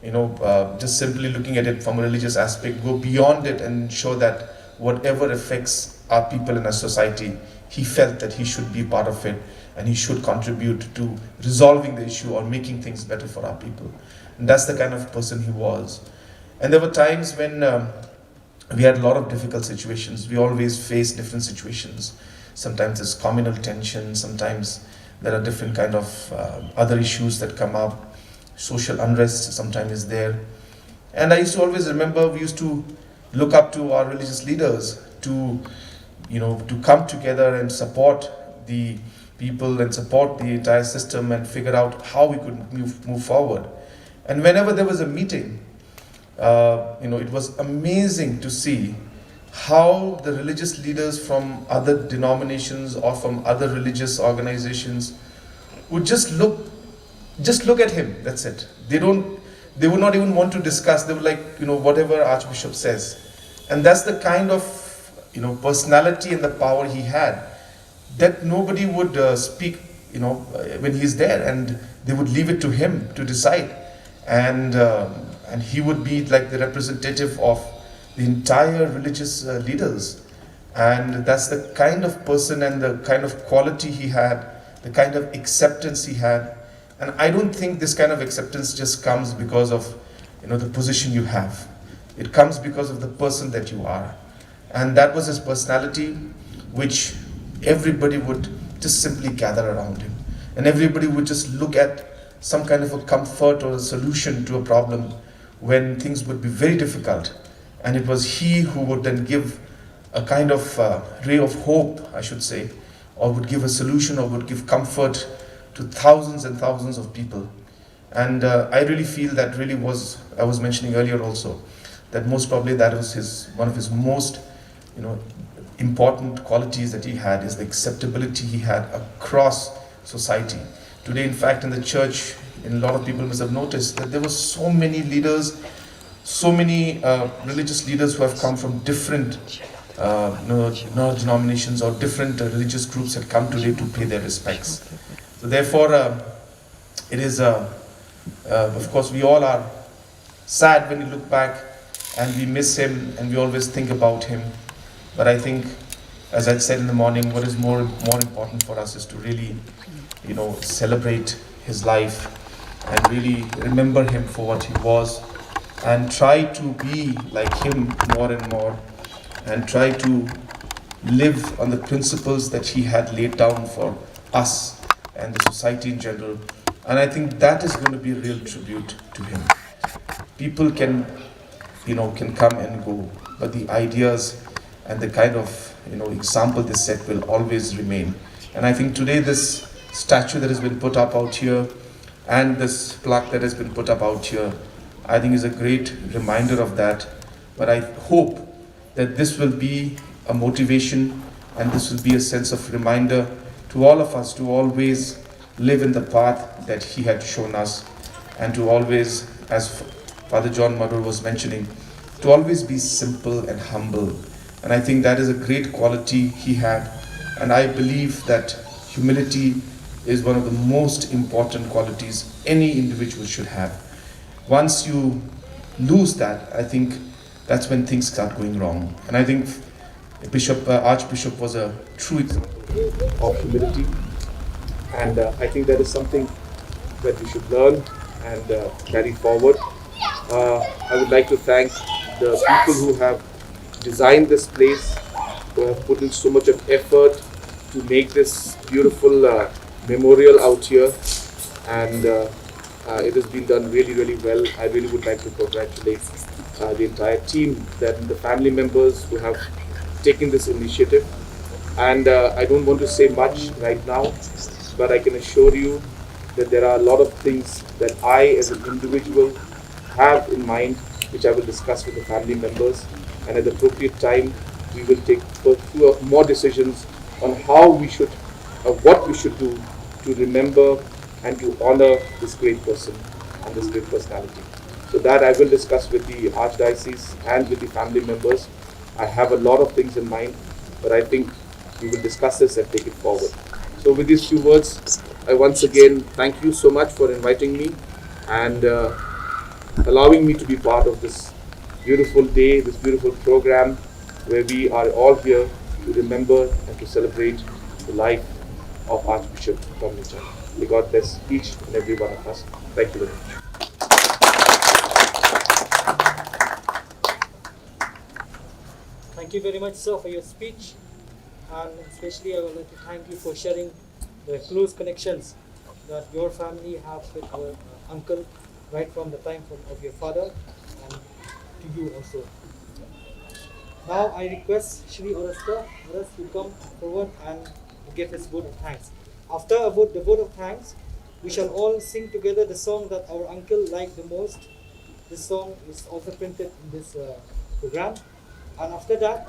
you know, uh, just simply looking at it from a religious aspect, go beyond it and ensure that whatever affects our people and our society, he felt that he should be part of it and he should contribute to resolving the issue or making things better for our people. And that's the kind of person he was. And there were times when um, we had a lot of difficult situations. We always face different situations. Sometimes there's communal tension, sometimes there are different kind of uh, other issues that come up. Social unrest sometimes is there. And I used to always remember we used to look up to our religious leaders to, you know, to come together and support the people and support the entire system and figure out how we could move, move forward. And whenever there was a meeting, uh, you know, it was amazing to see how the religious leaders from other denominations or from other religious organizations would just look, just look at him. That's it. They don't. They would not even want to discuss. They were like, you know, whatever Archbishop says, and that's the kind of, you know, personality and the power he had, that nobody would uh, speak, you know, uh, when he's there, and they would leave it to him to decide. And um, and he would be like the representative of the entire religious uh, leaders. And that's the kind of person and the kind of quality he had, the kind of acceptance he had. And I don't think this kind of acceptance just comes because of, you know, the position you have. It comes because of the person that you are. And that was his personality, which everybody would just simply gather around him. And everybody would just look at some kind of a comfort or a solution to a problem when things would be very difficult. And it was he who would then give a kind of uh, ray of hope, I should say, or would give a solution or would give comfort to thousands and thousands of people. And uh, I really feel that really was, I was mentioning earlier also, that most probably that was his, one of his most, you know, important qualities that he had is the acceptability he had across society. Today, in fact, in the church, in a lot of people must have noticed that there were so many leaders, so many uh, religious leaders who have come from different uh, you know, denominations or different uh, religious groups had come today to pay their respects. So therefore, uh, it is, uh, uh, of course, we all are sad when we look back and we miss him and we always think about him. But I think, as I said in the morning, what is more, more important for us is to really, you know, celebrate his life and really remember him for what he was and try to be like him more and more and try to live on the principles that he had laid down for us and the society in general. And I think that is going to be a real tribute to him. People can, you know, can come and go, but the ideas and the kind of, you know, example they set will always remain. And I think today this statue that has been put up out here and this plaque that has been put up out here, I think, is a great reminder of that. But I hope that this will be a motivation and this will be a sense of reminder to all of us to always live in the path that he had shown us and to always, as Father John Marur was mentioning, to always be simple and humble. And I think that is a great quality he had. And I believe that humility is one of the most important qualities any individual should have. Once you lose that, I think that's when things start going wrong. And I think Bishop, uh, Archbishop was a true example of humility. And uh, I think that is something that we should learn and uh, carry forward. Uh, I would like to thank the people who have designed this place, who have put in so much of effort to make this beautiful uh, memorial out here. And uh, uh, it has been done really, really well. I really would like to congratulate uh, the entire team, then the family members who have taken this initiative. And uh, I don't want to say much right now, but I can assure you that there are a lot of things that I, as an individual, have in mind, which I will discuss with the family members. And at the appropriate time, we will take fur- more decisions on how we should, uh, what we should do to remember and to honor this great person and this great personality. So that I will discuss with the Archdiocese and with the family members. I have a lot of things in mind, but I think we will discuss this and take it forward. So with these few words, I once again thank you so much for inviting me and uh, allowing me to be part of this beautiful day, this beautiful program, where we are all here to remember and to celebrate the life of Archbishop Dominic Chang. May God bless each and every one of us. Thank you very much. Thank you very much, sir, for your speech, and especially I would like to thank you for sharing the close connections that your family have with our uh, uncle right from the time from, of your father and to you also. Now I request Shri Oresta Oras to come forward and give his vote of thanks. After a vote, the vote of thanks, we shall all sing together the song that our uncle liked the most. This song is also printed in this uh, program. And after that,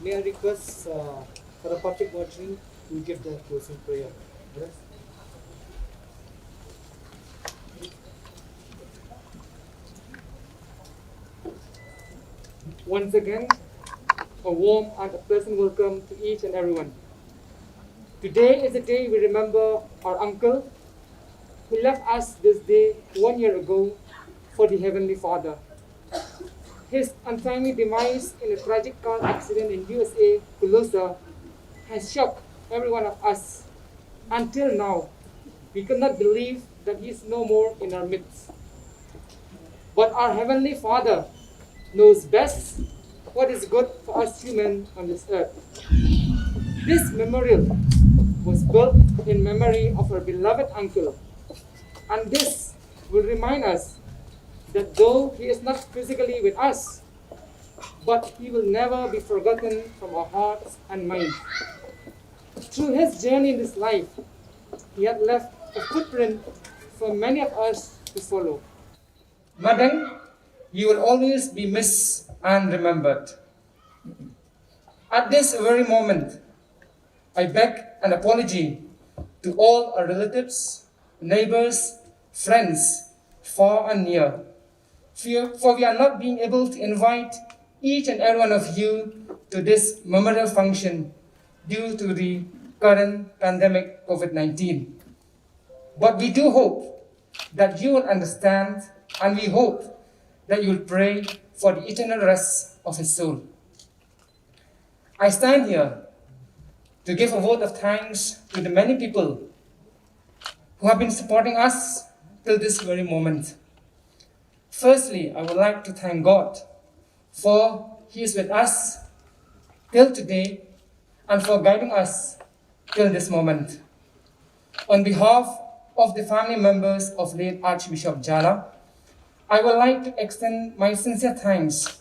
may I request uh, Father Patrick Watling to give the closing prayer. Yes. Once again, a warm and a pleasant welcome to each and everyone. Today is the day we remember our uncle who left us this day one year ago for the Heavenly Father. His untimely demise in a tragic car accident in U S A, Colosa, has shocked every one of us. Until now, we could not believe that he is no more in our midst. But our Heavenly Father knows best what is good for us human on this earth. This memorial was built in memory of our beloved uncle, and this will remind us that though he is not physically with us, but he will never be forgotten from our hearts and minds. Through his journey in this life, he had left a footprint for many of us to follow. Madeng, you will always be missed and remembered. At this very moment, I beg an apology to all our relatives, neighbors, friends, far and near, for we are not being able to invite each and every one of you to this memorial function due to the current pandemic COVID nineteen. But we do hope that you will understand, and we hope that you will pray for the eternal rest of his soul. I stand here to give a vote of thanks to the many people who have been supporting us till this very moment. Firstly, I would like to thank God for he is with us till today and for guiding us till this moment. On behalf of the family members of late Archbishop Jala, I would like to extend my sincere thanks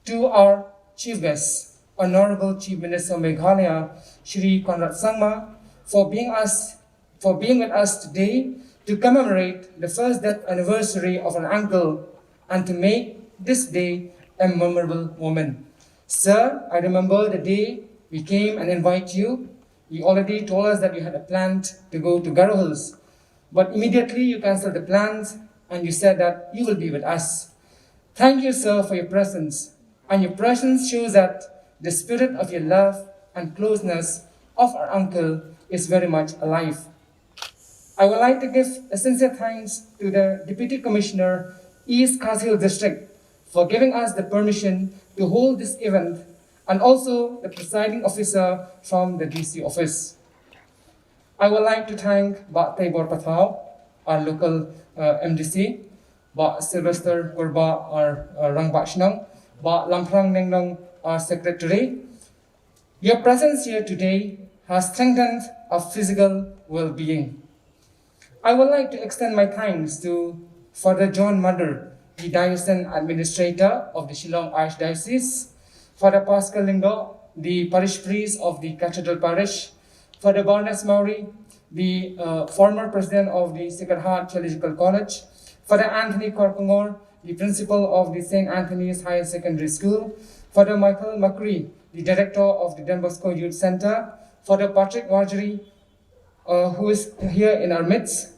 to our chief guest, Honorable Chief Minister of Meghalaya, Shri Conrad Sangma, for being us for being with us today to commemorate the first death anniversary of an uncle and to make this day a memorable moment. Sir, I remember the day we came and invite you. You already told us that you had a plan to go to Garo Hills, but immediately you canceled the plans and you said that you will be with us. Thank you, sir, for your presence. And your presence shows that the spirit of your love and closeness of our uncle is very much alive. I would like to give a sincere thanks to the Deputy Commissioner, East Khasi Hills District, for giving us the permission to hold this event, and also the presiding officer from the D C office. I would like to thank Bah Teibor Pathaw, our local uh, M D C, Bah Sylvester Kurbah, our uh, Rangbah Shnong, Bah Lamphrang Nengnong, our secretary. Your presence here today has strengthened our physical well-being. I would like to extend my thanks to Father John Madar, the Diocesan Administrator of the Shillong Archdiocese, Father Pascal Lyngdoh, the Parish Priest of the Cathedral Parish, Father Barnes Mowry, the uh, former President of the Sacred Heart Theological College, Father Anthony Korkongor, the Principal of the Saint Anthony's Higher Secondary School, Father Michael Macri, the Director of the Don Bosco Youth Center, Father Patrick Warjri, uh, who is here in our midst.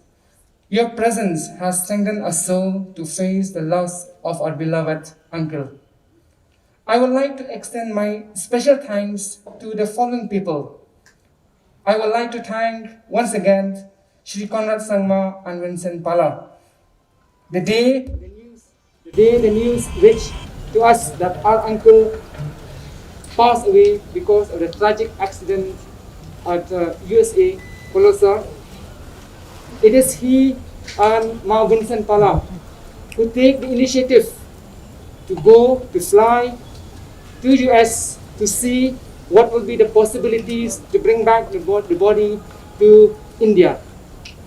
Your presence has strengthened us so to face the loss of our beloved uncle. I would like to extend my special thanks to the following people. I would like to thank once again Shri Conrad Sangma and Vincent Pala. The day the news, the day the news reached to us that our uncle passed away because of the tragic accident at uh, U S A Colosa, it is he and Ma Vincent Pala who take the initiative to go to fly to U S to see what will be the possibilities to bring back the, bo- the body to India.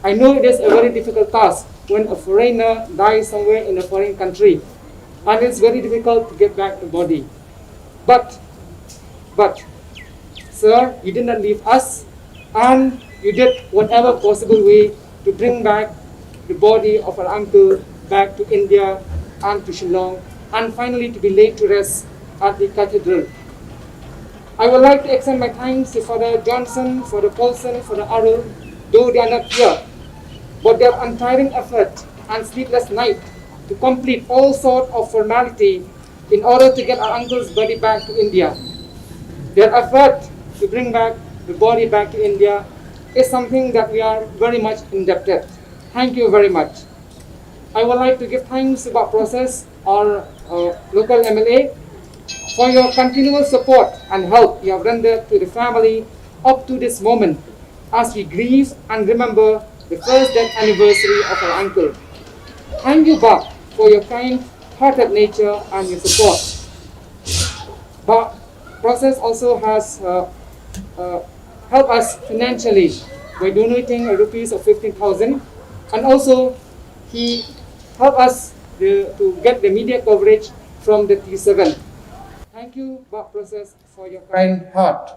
I know it is a very difficult task when a foreigner dies somewhere in a foreign country, and it's very difficult to get back the body. But, but, sir, you did not leave us, and you did whatever possible way to bring back the body of our uncle back to India and to Shillong, and finally to be laid to rest at the cathedral. I would like to extend my thanks to Father Johnson, Father Paulson, Father Arul, though they are not here, but their untiring effort and sleepless night to complete all sort of formality in order to get our uncle's body back to India. Their effort to bring back the body back to India is something that we are very much indebted. Thank you very much. I would like to give thanks to Bah Process, our uh, local M L A, for your continual support and help you have rendered to the family up to this moment as we grieve and remember the first death anniversary of our uncle. Thank you, Bah, for your kind hearted nature and your support. Bah Process also has uh, uh, helped us financially by donating a rupees of fifteen thousand, and also he helped us to, to get the media coverage from the T seven. Thank you, Bah Process, for your kind heart.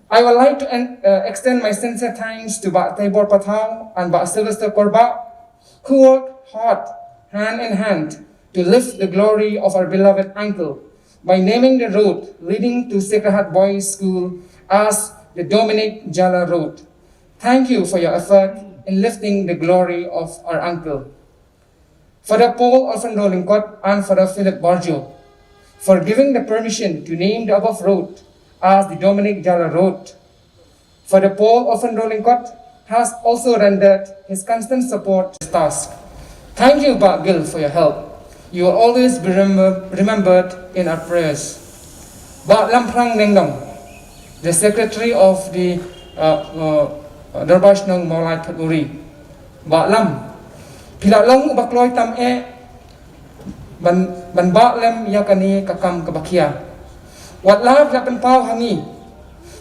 I would like to en- uh, extend my sincere thanks to Bah Teibor Pathaw and Bah Sylvester Korbah, who worked hard, hand in hand, to lift the glory of our beloved uncle by naming the road leading to Sacred Heart Boys School as the Dominic Jala Road. Thank you for your effort in lifting the glory of our uncle. Father Paul Orphan Rolingkot and Father Philip Barjo for giving the permission to name the above road as the Dominic Jala Road. Father Paul Orphan Rolingkot has also rendered his constant support to this task. Thank you, Bah Gill, for your help. You will always be remember- remembered in our prayers. Bah Lamphrang Nengdong, the secretary of the uh, uh, Dorbar Shnong Mawlai Phetmuri. Bah Lam, phi la long uba kloi tam eh ban ban bah lem ïa kane ka kam kaba khia. Wat la phi la pynpaw ha ngi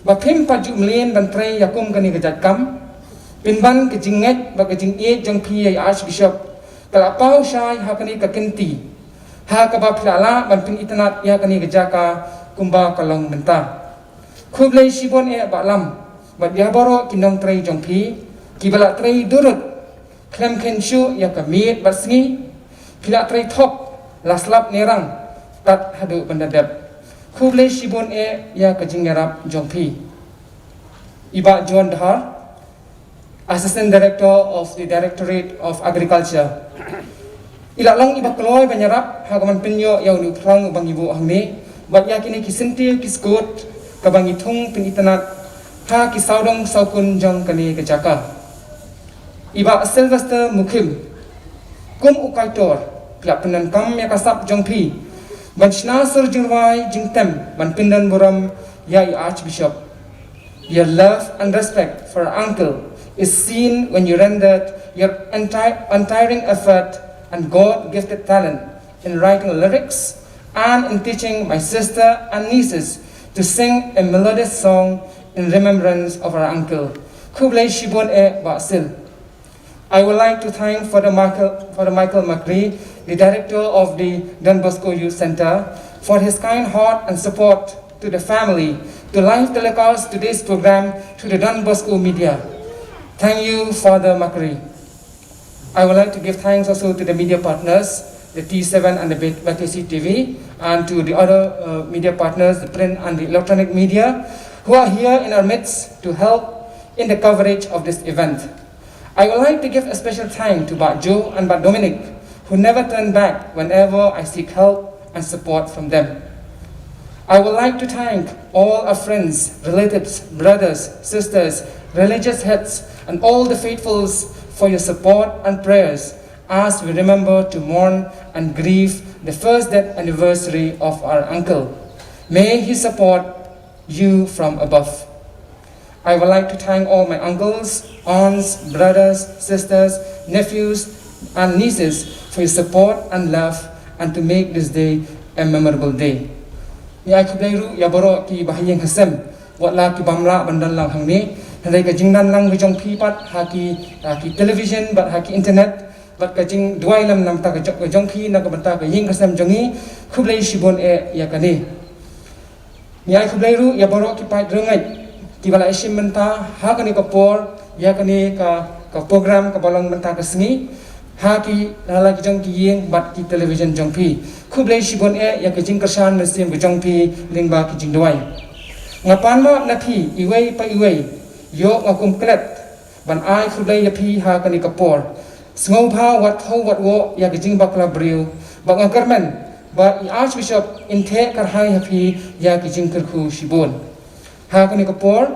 ba phim pat ju mlien ban trei ïa kum kane ka jait kam. Pynban ka jingngeit bad ka jingïeit jong phi ïa i Archbishop ka la paw shai ha kane ka kynti, ha kaba phi la lah ban pynitynnad ïa kane ka jaka kumba ka long mynta. Khublei shibun eh Bah Lam bad ïa baroh ki nongtrei jong phi kiba la trei durut khlem khein shuh ïa ka miet bad sngi. Phi la trei thok la slap ne rang tad haduh ban da dep. Khublei shibun eh ïa ka jingïarap jong phi. I Bah John Dhar, Assistant Director of the Directorate of Agriculture, i la long iba kloi ban ïarap ha ka ban pynïoh ïa une u phlang uba ngi buh hangne bad ïa kine ki syntiew ki skud kaba ngi thung pynitynnad ha ki sawdong sawkun jong kane ka jaka. I Bah Sylvester Mukhim, kum u kaitor phi la pyndonkam ïa ka sap jong phi ban shna sur jingrwai jingtem ban pyndon burom ïa i Archbishop. Your love and respect for our uncle is seen when you rendered your entire untiring effort and God-gifted talent in writing lyrics and in teaching my sister and nieces to sing a melodious song in remembrance of our uncle. Khublei shibun eh Bah Sil. I would like to thank Father Michael, Father Michael Makri, the director of the Don Bosco Youth Center, for his kind heart and support to the family to live telecast today's program through the Don Bosco media. Thank you, Father Makri. I would like to give thanks also to the media partners, the T seven and the B- B T C T V, and to the other uh, media partners, the print and the electronic media, who are here in our midst to help in the coverage of this event. I would like to give a special thanks to Bah Joe and Bah Dominic, who never turn back whenever I seek help and support from them. I would like to thank all our friends, relatives, brothers, sisters, religious heads, and all the faithfuls for your support and prayers as we remember to mourn and grieve the first death anniversary of our uncle. May his support you from above. I would like to thank all my uncles, aunts, brothers, sisters, nephews, and nieces for your support and love and to make this day a memorable day. Ngi ai khublei ruh ïa baroh ki ba ha ïing ha sem, wat la ki bym lah ban don lang hangne, hynrei ka jingdon lang ka jong phi pat ha ki, ha ki television bad ha ki internet, bad ka jingduwai lem na ka bynta ka jong, ka jong phi na ka bynta ka ïing ka sem jong ngi, khublei shibun eh ïa kane. Ngi ai khublei ruh ïa baroh ki paid rangeit kiba la ïashim bynta ha kane ka por ïa kane ka, ka program kaba long mynta ka sngi ha ki la la ki jong ki ïing bad ki television jong phi. Khublei shibun eh ïa ka jingkyrshan mynsiem ka jong phi lyngba ki jingduwai. Nga pan map na phi iwei pa iwei, ïoh nga kum klet ban ai khublei ïa phi ha kane ka por. Sngewbha wat thaw wat woh ïa ka jingbakla briew, ba nga kyrmen ba i Archbishop in theh kyrhai ha phi ïa ka jingkyrkhu shibun. Ha kane ka por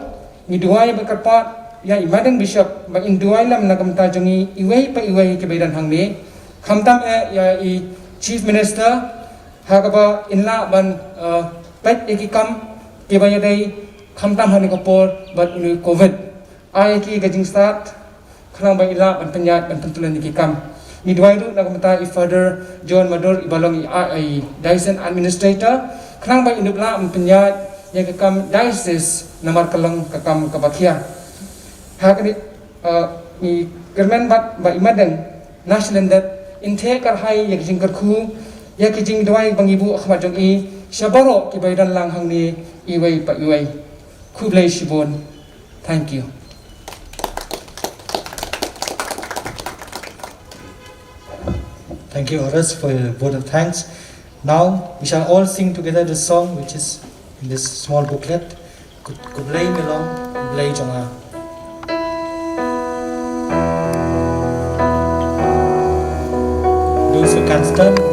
ngi duwai ba kyrpad ïa i Madam Bishop ba in duwai lem na ka bynta jong ngi iwei pa iwei kiba ïadon hangne, khamtam eh ïa i Chief Minister ha kaba in lah ban, eh, peit ïa ki kam kiba ïadei khamtam ha kane ka por bad une u covid. Ai ki ka jingstad khnang ba i lah ban pynïaid ban pyntlun ïa ki kam. Ngi duwai ruh na ka bynta i Father John Madur iba long i, i diocesan administrator khnang ba in lah ban pynïaid ïa ka kam diocese namar ka long ka kam kaba khia. Ha kane, uh, ngi kyrmen bad ba i Madam Nash Lyndet in theh kyrhai ïa ka jingkyrkhu ïa ka jingduwai ba ngi buh ha khmat jong i sha baroh kiba ïadon lang hangne iwei pa iwei. Khublei shibun. Thank you. Thank you, Horace, for your vote of thanks. Now, we shall all sing together the song which is in this small booklet. Khublei mi long Blei jong nga. Those who can stand.